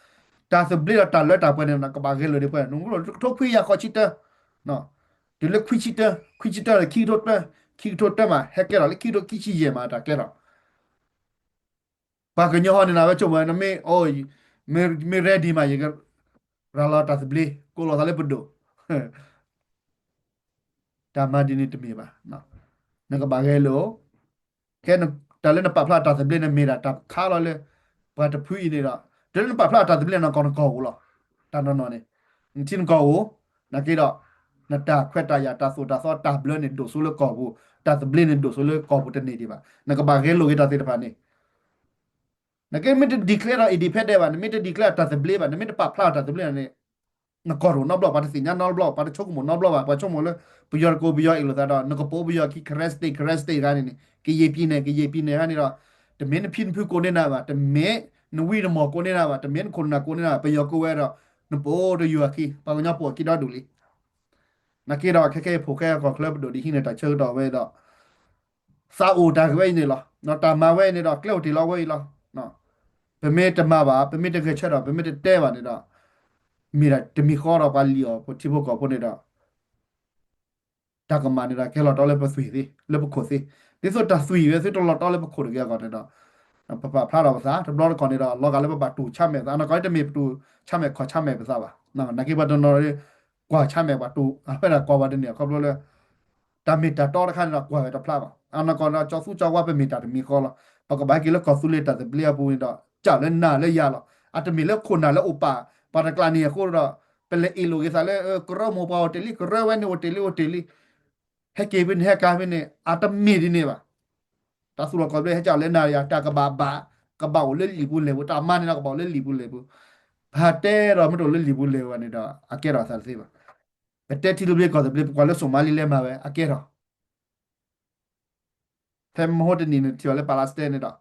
တၢ်သဘျ့ဒီးတၢ်လၢတၢ်ပှဲၤန့ၣ် နကဘၣ်ဂဲၤလိာ်ဒံးပှဲၤ, နကထိခွံကယၤဃိးဆံတၢ, တုၤလၢခွံဆံတၢ, ခွံဆံတၢဒီး ခံကထိတၢ, ခံကထိတၢမး ဟဲကဲထီၣ်လၢခံကထိခံဆံယဲၢ်မး တၢ်ကဲထီၣ် ပှၤကညီဟီန့ၣ် နဝဲဆိကမိၣ် နမ့ၢ်, မ့ၢ် ready မး ယကရၤလီၤတၢ်သဘျ့ ကိးလီၤသးလၢပဒိၣ်, တၢ်မၤဒ်န့ၣ်တမ့ၢ်ဘၣ်. နကဘၣ်ဂဲၤလိာ်, ကဲ, တၢ်လၢနပာ်ဖျါတၢ်သဘျ့န့ၣ် မ့ၢ်ဒၣ်တၢ်ခါလီၤလၢ ပှၤတဖုအံၤန့ၣ်ဒီး, တၢ်လၢနပာ်ဖျါတၢ်သဘျ့န့ၣ် နကီၢ်နကီၢ်ဧိၤလီၤ. တၢ်နီၢ်နီၢ်န့ၣ်, နထံနကီၢ်ဧိၤ, နာ်က့ဒီး နတၢ်ခွဲးတၢ်ယာ် တၢ်သိၣ်တၢ်သီတၢ်ဘျၢန့ၣ် ဒိၣ်စိလၢကီၢ်ပူၤ, တၢ်သဘျ့န့ၣ် ဒိၣ်စိလၢကီၢ်ပူၤတန့ၢ်ဒံးဘၣ်. နကဘၣ်ဂဲၤလိာ်က့ၤတၢ်သ့ၣ်တဖၣ်န့ၣ် နကမ့ၢ်တ declare ဒီး independent ဘၣ်, နမ့ၢ်တ declare တၢ်သဘျ့ဘၣ်, နမ့ၢ်တပာ်ဖျါတၢ်သဘျ့န့ၣ်, နကီၢ်တအိၣ်နီတဘျီ, ပှၤတသ့ၣ်ညါနီတဘျီ, ပှၤတဆိကမိၣ်နီတဘျီဘၣ်, ပှၤဆိကမိၣ်လၢ ပယီၤတကိးပယီၤအ့ၣ်လိာ်သးဒီး နကပိာ်ပယီၤခံ Karen State, Karen State တဂၤန့ၣ်န့ၣ် ကယဲၢ်ပံၤန့ၣ် ကယဲၢ်ပံၤန့ၣ်န့ၣ်ဒီး, တမ့ၢ်နဖံနဖုကိးန့ၢ်နၤဘၣ်, တမ့ၢ်နဝံနမီၢ်ကိးန့ၢ်နၤဘၣ်, တမ့ၢ်နခိၣ်နနၢ်ကိးန့ၢ်နၤဘၣ်, ပယီၤကိးဝဲဒီး နပိာ်တယိၤအခံ, ပှၤကညီပိာ်အခံဒီဒူၣ်လံ. နာ်က့ဒီး ခဲကဲအံၤဖိၣ်ဃဲကီၢ်ချၢပဒိၣ်ဒ်ဟံးန့ၢ်တၢ်ဆၢကတီၢ်ဝဲဒီး သးအိၣ်တၢ်ဂ့ၢ်ဝဲအံၤန့ၣ်လီၤ. တၢ်မၤဝဲအံၤန့ၣ်ဒီး ကျဲအိၣ်တ့ၢ်လီၤဝဲအံၤလီၤ. ပမ့ၢ်တမၤဘၣ်, ပမ့ၢ်တဂဲၤဆၢထၢၣ်, ပမ့ၢ်တတဲဘၣ်န့ၣ်ဒီး, မ့ၢ်ဒၣ်တမံၤဃီဒီးပှၤလံၣ်အီၤ ပထံဖိကီၢ်ဖိန့ၣ်ဒီး တၢ်ကမၣ်န့ၣ်ဒီး ကဲလီၤတီလၢပသွံၣ်သ့, လၢပခိၣ်သ့, ဒ်သိးတၢ်သွံၣ်ဝဲ သုတလီၤတီလၢပခိၣ်တဂ့ၤအဂီၢ်န့ၣ်ဒီး, ပပာ်ဖျါထီၣ်ပသး တဘျီတခီၣ်န့ၣ်ဒီး လီၤဂာ်လၢပဘၣ်တူၢ်ဆါမဲာ်ပသး, အနီၢ်ကီၢ်တမ့ၢ်ပတူၢ်ဆါမဲာ်ခီၣ်ဆါမဲာ်ပသးဘၣ်. နာ်က့ပှၤတနီၤ ကွၢ်ဆါမဲာ်ပှၤတူၢ်, အဝဲဒၣ်ကွၢ်ဝဲတန့ၢ် ခီဖျိလၢ တၢ်မ့ၢ်တၢ်တီတခါန့ၣ်ဒီး ကွၢ်ဝဲတဖျါဘၣ်. အနီၢ်ကီၢ်န့ၣ်ဒီး ကၠီသူကၠီဝါ ပမ့ၢ်တၢ်တမံၤဃီလီၤ. ပကဘၣ်ဟဲက့ၤလၢကီၢ်သူလ့ၤတၢ်သဘျ့အပူၤန့ၣ်ဒီး ကၢ်လၢနၤလၢယၤလီၤ. အတမ့ၢ်လၢခိၣ်နၢ်လၢအိၣ်ပာ် ပှၤတကျါန့ၣ်အဃိဒီး ပလဲၤအ့ၣ်လိာ်က့ၤသးလၢ ကရၢမိၢ်ပှၢ်အိၣ်တ့ၢ်လံ, ကရၢဝဲန့ၣ်အိၣ်တ့ၢ်လံ, အိၣ်တ့ၢ်လံ, ဟဲက့ၤဖဲန့ၣ် ဟဲက့ၤဖဲန့ၣ် အတမ့ၢ်ဒ်န့ၣ်ဘၣ်. တၢ်သူၣ်လီၤကီၢ်သဘျ့ ဟဲကၢ်လၢနၤယၤ တၢ်ကဘၣ်ဘၣ်, ကဘၣ်အိၣ်လၢလံာ်ပူၤလဲၢ်ပူၤ, တၢ်မၤန့ၣ်ဒီးကဘၣ်အိၣ်လၢလံာ်ပူၤလဲၢ်ပူၤ. ပဟးတဲဒီးမ့ၢ်တအိၣ်လၢလံာ်ပူၤလဲၢ်ပူၤဘၣ်န့ၣ်ဒီး အကဲထီၣ်အသးတသ့ဘၣ်. ပတဲထံသဘျ့ကီၢ်သဘျ့ ပကွၢ်လၢစိၤမါလံလဲၤမၤဝဲ အကဲထီၣ် ဖဲမဟိတနံၤန့ၣ် ထံၣ်အီၤလၢ Palestine န့ၣ်ဒီး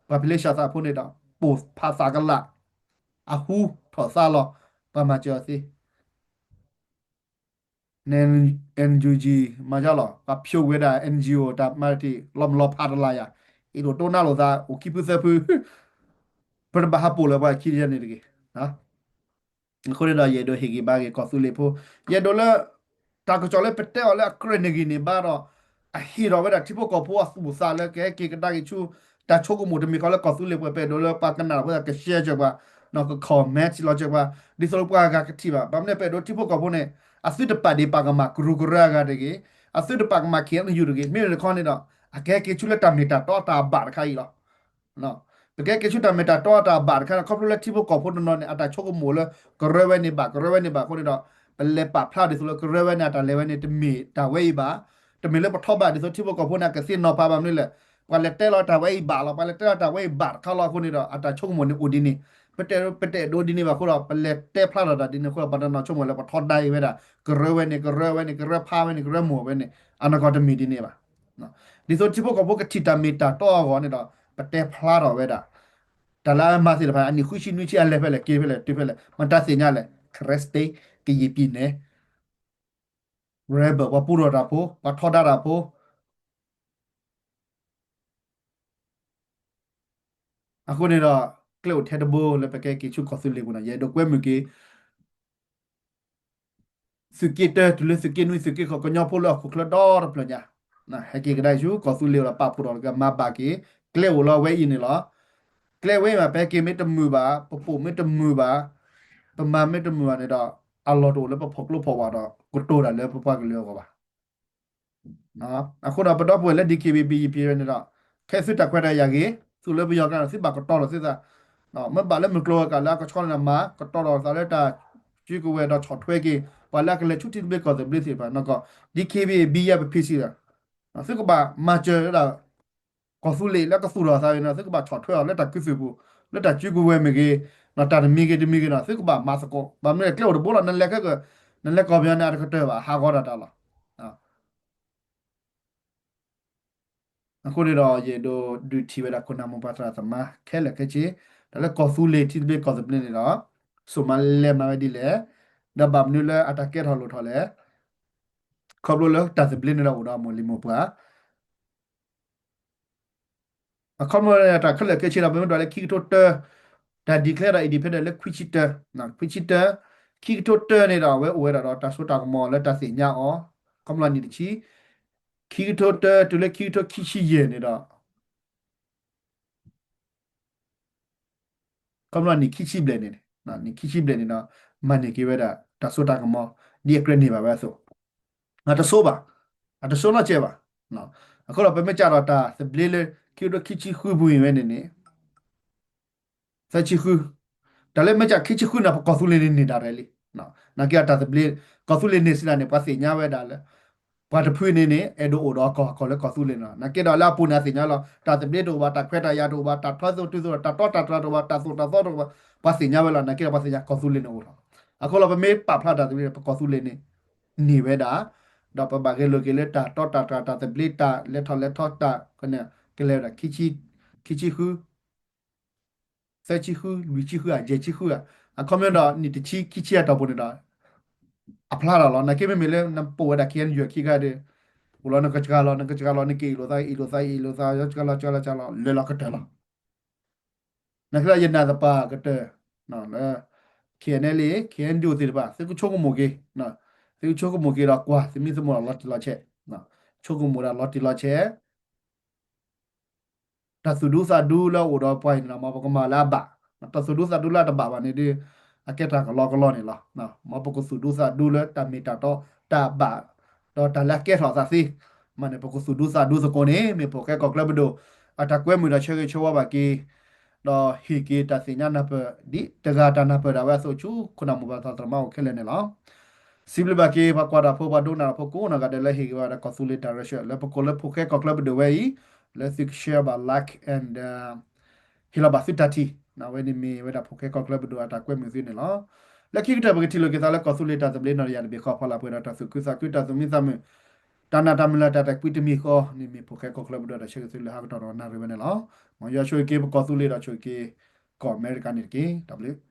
ပှၤဖံလ့ၡသးဖိန့ၣ်ဒီး ပိာ်ဖးသးကလး, အဟူထီၣ်သါလီၤ, ပှၤမၤစၢၤအီၤသ့. န NUG မၤယါလီၤ, ပှၤဖျိဝဲဒၣ် N G O တၢ်မၤတထံၣ် လီၤမုၢ်လီၤဖးတလၢ်ယၤ, အ့ၣ်လိာ်တိၢ်နါလိာ်သး အိၣ်ခံဖုသၢဖု, ပတဘၣ်ဟးပိာ်လၢပှၤခံန့ၣ်တဂ့ၤ. အဃိန့ၣ်ဒီး ယအဲၣ်ဒိးဟ့ၣ်ဂံၢ်ဘါက့ၤကီၢ်သူလ့ၤဖိ, ယအဲၣ်ဒိးလၢ တၢ်ကစီၣ်လၢပတဲအီၤလၢအကြၢးန့ၢ်ဂံၢ်န့ၢ်ဘါဒီး အဟ့ၣ်ထီၣ်ဝဲဒၣ်ထံဖိကီၢ်ဖိအသူၣ်အသးလၢကဟဲက့ၤကဒါက့ၤဆူ တၢ်ဆိကမိၣ်တမံၤဃီလၢကီၢ်သူလ့ၤပှဲၤ ပအဲၣ်ဒိးလၢပှၤကနၣ်ဖိသ့ၣ်ကshareစၢၤပှၤ, ကcommentလီၤစၢၤပှၤ, ဒ်သိးလၢပှၤဂၤကထံၣ်ဘၣ်. ဘၣ်မနုၤပအဲၣ်ဒိးထံဖိကီၢ်ဖိန့ၣ် အသုတပာ်ဒံးပာ်ကမၣ်ကရူၢ်ကရၢအဂၤတဂ့ၤ, အသုတပာ်ကမၣ် K N U တဂ့ၤ, မ့ၢ်တခီန့ၣ်ဒီး အကဟဲက့ၤဆူလၢတၢ်မ့ၢ်တၢ်တီတၢ်ဘၣ်တခါအံၤလီၤ. ပကဟဲက့ၤဆူတၢ်မ့ၢ်တၢ်တီတၢ်ဘၣ်တခါန့ၣ် ခီဖျိလၢထံဖိကီၢ်ဖိတနီၤန့ၣ် အတၢ်ဆိကမိၣ်လၢ ကရၢဝဲန့ၣ်ဘၣ် ကရၢဝဲန့ၣ်ဘၣ်အဃိန့ၣ်ဒီး ပလဲၤပာ်ဖျါဒ်သိးလၢကရၢဝဲန့ၣ် အတၢ်လဲၤဝဲန့ၣ် တမ့ၢ်တၢ်ဝဲအံၤဘၣ်, တမ့ၢ်လၢပထီဘၣ်ဒ်သိးထံဖိကီၢ်ဖိန့ၣ် အကသ့ၣ်နီၤဖးဘၣ်မနုၤလဲၣ်, ပှၤလဲၤတဲလီၤတၢ်ဝဲအံၤဘၣ်လီၤ, ပှၤလဲၤတဲလီၤတၢ်ဝဲအံၤဘၣ်တခါလီၤအဃိန့ၣ်ဒီး အတၢ်ဆိကမိၣ်န့ၣ်အိၣ်ဒ်န့ၣ်, ပတ ပတအဲၣ်ဒိးဒ်န့ၣ်ဘၣ်အဃိဒီး ပလဲၤတဲဖျါထီၣ်တၢ်ဒ်န့ၣ်အဃိဒီး ပှၤတနီၤဆိကမိၣ်လၢပထီဒါအံၤဝဲဒၣ် ကရၢဝဲန့ၣ် ကရၢဝဲန့ၣ် ကရၢဖးဝဲန့ၣ် ကရၢမိၢ်ဝဲန့ၣ် အနီၢ်ကီၢ်တမ့ၢ်ဒ်န့ၣ်ဘၣ်. ဒ်သိးထံဖိကီၢ်ဖိကထံၣ်တၢ်မ့ၢ်တၢ်တီအဂီၢ်န့ၣ်ဒီး ပတဲဖျါထီၣ်ဝဲဒၣ် တၢ်လၢအမၤသ့ၣ်တဖၣ် အနံၣ်ဃုဆံနွံဆံ အလဲၤဖဲလဲၣ် က့ၤဖဲလဲၣ် တုၤဖဲလဲၣ် မတၤသ့ၣ်ညါလဲၣ် Karen State ကယံာ်ပံၤန့ၣ် rebel ပှၤပူထီၣ်တၢ်ဖိ ပှၤထီဒါတၢ်ဖိ အဃိန့ၣ်ဒီး ကျဲအိၣ်ထဲတဘိလၢပကဟဲက့ၤဆူကီၢ်သူလ့ၤပူၤန့ၣ် ယအဲၣ်ဒိးကွဲမုာ်က့ၤ သုးက့တၢ တုၤလၢသုးက့နွံ သုးက့ဃိး ကညီဖိလၢဟီၣ်ခိၣ်ချၢဒီတဖျၢၣ်ညါ ဟဲက့ၤကဒါဆူကီၢ်သူလ့ၤဒီး ပာ်ဖှိၣ်ထီၣ်ကမၤဘၣ်က့ၤ ကျဲအိၣ်လၢအဝဲအံၤန့ၣ်လီၤ. ကျဲဝဲအံၤမး ပဟဲက့ၤမ့ၢ်တမုာ်ဘၣ် ပပိာ်မ့ၢ်တမုာ်ဘၣ် ပမၤမ့ၢ်တမုာ်ဘၣ်န့ၣ်ဒီး အလီၢ်တအိၣ်လၢပဖီၣ်ကျိဖီၣ်ဝးဒီး ကတိၤတၢ်လၢပပှၤကလုာ်အဂီၢ်ဘၣ်. အဃိဒီးပဒီပုၢ်ဝဲၢ်လၢ DKBA ဘံယံၤဖံးဝဲန့ၣ်ဒီး ခဲသုတၢ်ခွဲးတၢ်ယာ်ဂ့ၤ သုးလၢပယီၤကျါန့ၣ် သုဘၣ်ကတီၤထီၣ်သုသး မ့ၢ်ဘၣ်လၢမုၢ်ကျိၤဝဲၤကွာ်လၢအကဆှီန့ၣ်ဒီးမၤ ကတီၤထီၣ်သးလၢတၢ်စုကဝဲၤဒီးဆီၣ်ထွဲက့ၤ ပှၤလၢအကလဲၤဆူထံသဘျ့ကီၢ်သဘျ့သ့ၣ်တဖၣ်နီၢ်ကီၢ် DKBA ဘံယံၤ ပဖံးစံးဒီး သုကဘၣ်မၤစၢၤဝဲဒၣ် ကီၢ်သူလ့ၤလၢကသူၣ်ထီၣ်သးန့ၣ်ဒီး သုကဘၣ်ဆီၣ်ထွဲအီၤလၢတၢ်ကုသူၣ်ပူၤ လၢတၢ်စုကဝဲၤမ့ၢ်ဂ့ၤ တၢ်တမံၤဂ့ၤတမံၤဂ့ၤဒီး သုကဘၣ်မၤသကိး ဘၣ်မနုၤလဲၣ် ကျဲအိၣ်တဘိလီၤ နလဲၤခဲကၢၢ် နလဲၤကီၢ်ပယီၤန့ၣ် အတကတၢၢ်ဘၣ် ဟးဂီၤတၢ်တၢ်လီၤ. အဃိန့ၣ်ဒီး ယအဲၣ်ဒိးဒုးထံၣ်ဝဲဒၣ်ခိၣ်နၢ်မိၢ်ပၢ်သရၣ်သမါခဲလၢာ်ခဲဆ့ တၢ်လၢကီၢ်သူလ့ၤထံသဘျ့ကီၢ်သဘျ့န့ၣ်ဒီး စိာ်မၤလဲၤမၤဝဲဒ်လဲၣ်, ဒီးဘၣ်မနုၤလၢအတၢ်ကဲထီၣ်လိၣ်ထီၣ်လဲၣ်, ခီဖျိလၢတၢ်သဘျ့န့ၣ်ဒီးအိၣ်ဒီးအမိၢ်လံၤမိၢ်ပှၢ် အခီပညီတၢ်ခဲလၢာ်ခဲဆ့ဒီး ပမ့ၢ်ဒွးလၢခံကထိတၢ တၢ် declare ဒီး independent လၢခွံဆံတၢ, ခွံဆံတၢ, ခံကထိတၢန့ၣ်ဒီး အဝဲအိၣ်ဝဲဒၣ်ဒီးတၢ်စိတၢ်ကမီၤလၢတၢ်သ့ၣ်ညါအီၤ, ခီပညီနံၣ်တဆံ, ခံကထိတၢတုၤလၢခံကထိခံဆံယဲၢ်န့ၣ်ဒီး ခီပညီနံၣ်ခံဆံဘျဲၣ်န့ၣ်, နံၣ်ခံဆံဘျဲၣ်န့ၣ်ဒီး မၤန့ၢ်က့ၤဝဲဒၣ် တၢ်စိတၢ်ကမီၤ ဒ်အကြၢးန့ၢ်ဘၣ်ဝဲအသိး, အတဆိဘၣ်, အတဆိနီတစဲးဘၣ်. အဃိဒီး ပမ့ၢ်ကးထီၣ်တၢ်သဘျ့လၢ ခံကထိခံဆံဃုပူၤအံၤဝဲန့ၣ်န့ၣ် သၢဆံဃု, တၢ်လၢမ့ၢ်ကးခံဆံဃုန့ၣ် ပကီၢ်သူလ့ၤန့ၣ်န့ၢ်ဒၣ်ရဲၣ်လံ. နာ်က့အတၢ်သဘျ့ ကီၢ်သူလ့ၤန့ၢ်စံးဒၣ်န့ၣ် ပှၤသ့ၣ်ညါဝဲဒၣ်လၢ ပှၤတဖုန့ၣ်န့ၣ် အဲၣ်ဒိးအိၣ်ဒီးကီၢ် ကီၢ်လၢကီၢ်သူလ့ၤန့ၣ်လီၤ. နာ်က့ဒီးလၢအပူၤန့ၣ် အသ့ၣ်ညါလီၤ. တၢ်သဘျ့တအိၣ်ဘၣ်, တၢ်ခွဲးတၢ်ယာ်တအိၣ်ဘၣ်, တၢ်ထီသုးတုၤသိး တၢ်တီတၢ်တြၢ်တအိၣ်ဘၣ်, တၢ်သိၣ်တၢ်သီတအိၣ်ဘၣ်, ပှၤသ့ၣ်ညါဝဲလီၤ. နာ်က့ဒီးပှၤသ့ၣ်ညါကီၢ်သူလ့ၤန့ၣ်အိၣ်လီၤ. အဃိလီၤ ပမ့ၢ်ပာ်ဖျါတၢ်သဘျ့ ပကီၢ်သူလ့ၤန့ၣ် န့ၢ်ဝဲဒၣ်, ဒီးပဘၣ်ဂဲၤလိာ်က့ၤလၢတၢ်တီတၢ်တြၢ် တၢ်သဘျ့ တၢ်လဲၤထီၣ်လဲၤထီတၢ် ကလဲၤဝဲဒၣ် ခံဆံဃု သၢဆံဃု လွံၢ်ဆံဃုဧါ ယဲၢ်ဆံဃုဧါ, အခီပညီဒီး နံၣ်တဆံခံဆံအတီၢ်ပူၤန့ၣ်ဒီး အဖျါထီၣ်လီၤ. နာ်က့မ့မ့ၢ်လၢ နပိာ်ဝဲဒၣ် KNU ခံခါဒီး အိၣ်လီၤ နကစှၤလီၤ နကစှၤလီၤ နကအ့ၣ်လိာ်သး အ့ၣ်လိာ်သး အ့ၣ်လိာ်သး ကစှၤလီၤ ကစှၤလီၤ ကစှၤလီၤ လဲၤလီၤကတၢၢ်လီၤ. နာ်က့ဒီးယနာ်သပှၢ်ကတၢၢ် လၢ KNLA KNDO သ့ၣ်တဖၣ် သုကဆိကမိၣ်က့ၤ, သုကဆိကမိၣ်က့ၤဒီးကွၢ် သမံသမိးဒီးလီၤတံၢ်လီၤဆဲး, ဆိကမိၣ်ဒၣ်လီၤတံၢ်လီၤဆဲး တၢ်သူၣ်ဒူသးဒူလၢအအိၣ်ဒီးပှၤအံၤန့ၣ်ဒီး မ်ပကမၤလၢအဘၣ်, တၢ်သူၣ်ဒူသးဒူလၢအတဘၣ်ဘၣ်န့ၣ်ဒီး အကဲတၢ်ကလီကလီန့ၣ်လီၤ. မ်ပကသူၣ်ဒူသးဒူလၢတၢ်မ့ၢ်တၢ်တီတၢ်ဘၣ်, ဒီးတၢ်လၢအကဲထီၣ်အသးသ့, မ့ၢ်န့ၣ် ပကသူၣ်ဒူသးဒူသကိးန့ၣ် မ့ၢ်ဖိၣ်ဃဲကီၢ်ချၢပဒိၣ် အတၢ်ကွဲမုာ်ဒီးဆၢဂ့ၤဆၢဝါဘၣ်က့ၤ ဒီးဟ့ၣ်က့ၤတၢ်သ့ၣ်ညါနၢ်ပၢၢ် ဒ်တဂၤတၢ်နၢ်ပၢၢ်ဒၣ်ဝဲအသိးဆူ ခိၣ်နၢ်မိၢ်ပၢ်သရၣ်သမါအိၣ်ခဲလၢာ်န့ၣ်လီၤ. စံးဘျုးဘၣ်က့ၤ ပှၤကွၢ်တၢ်ဖိ ပှၤဒိကနၣ်တၢ်ဖိကိးနီၢ်ဂၤဒဲးလၢဟ့ၣ်ဂံၢ်ဘါဒီးကီၢ်သူလ့ၤတၢ်ရဲၣ်ဆၢ လၢပကိးလၢဖိၣ်ဃဲကီၢ်ချၢပဒိၣ်ဝဲအံၤ လၢသုက share ဘၣ် like and ဟ့ၣ်လီၤဘၣ်သုတၢ်ထံၣ်, အဝဲန့ၣ်မ့ၢ်ဝဲဒၣ်ဖိၣ်ဃဲကီၢ်ချၢပဒိၣ်အတၢ်ကွဲမုာ်သုန့ၣ်လီၤ. လၢခံကတၢၢ်ပကထံၣ်လိာ်က့ၤသးလၢကီၢ်သူလ့ၤတၢ်သဘျ့နီၢ်တယၢ်တဘ့ၣ်ဃီ ဖီလာ်ပှဲၤဒီးတၢ်သူၣ်ခုသးခု တၢ်သူၣ်မံသးမုာ် တၢ်နာ်တၢ်မုၢ်လၢ်တၢ်အဲၣ်ကွံတမံၤဃီန့ၣ် မ့ၢ်ဖိၣ်ဃဲကီၢ်ချၢပဒိၣ်တၢ်ဆၢဂ့ၤသုလၢဟးကတီၢ်ဒီးနၣ်ရံၣ်ဝဲန့ၣ်လီၤ. မ်ယွၤဆိၣ်ဂ့ၤက့ၤပကီၢ်သူလ့ၤဒီးဆိၣ်ဂ့ၤက့ၤ ကီၢ်အမဲရကၤန့ၣ်တက့ၢ်. တၢ်ဘျုး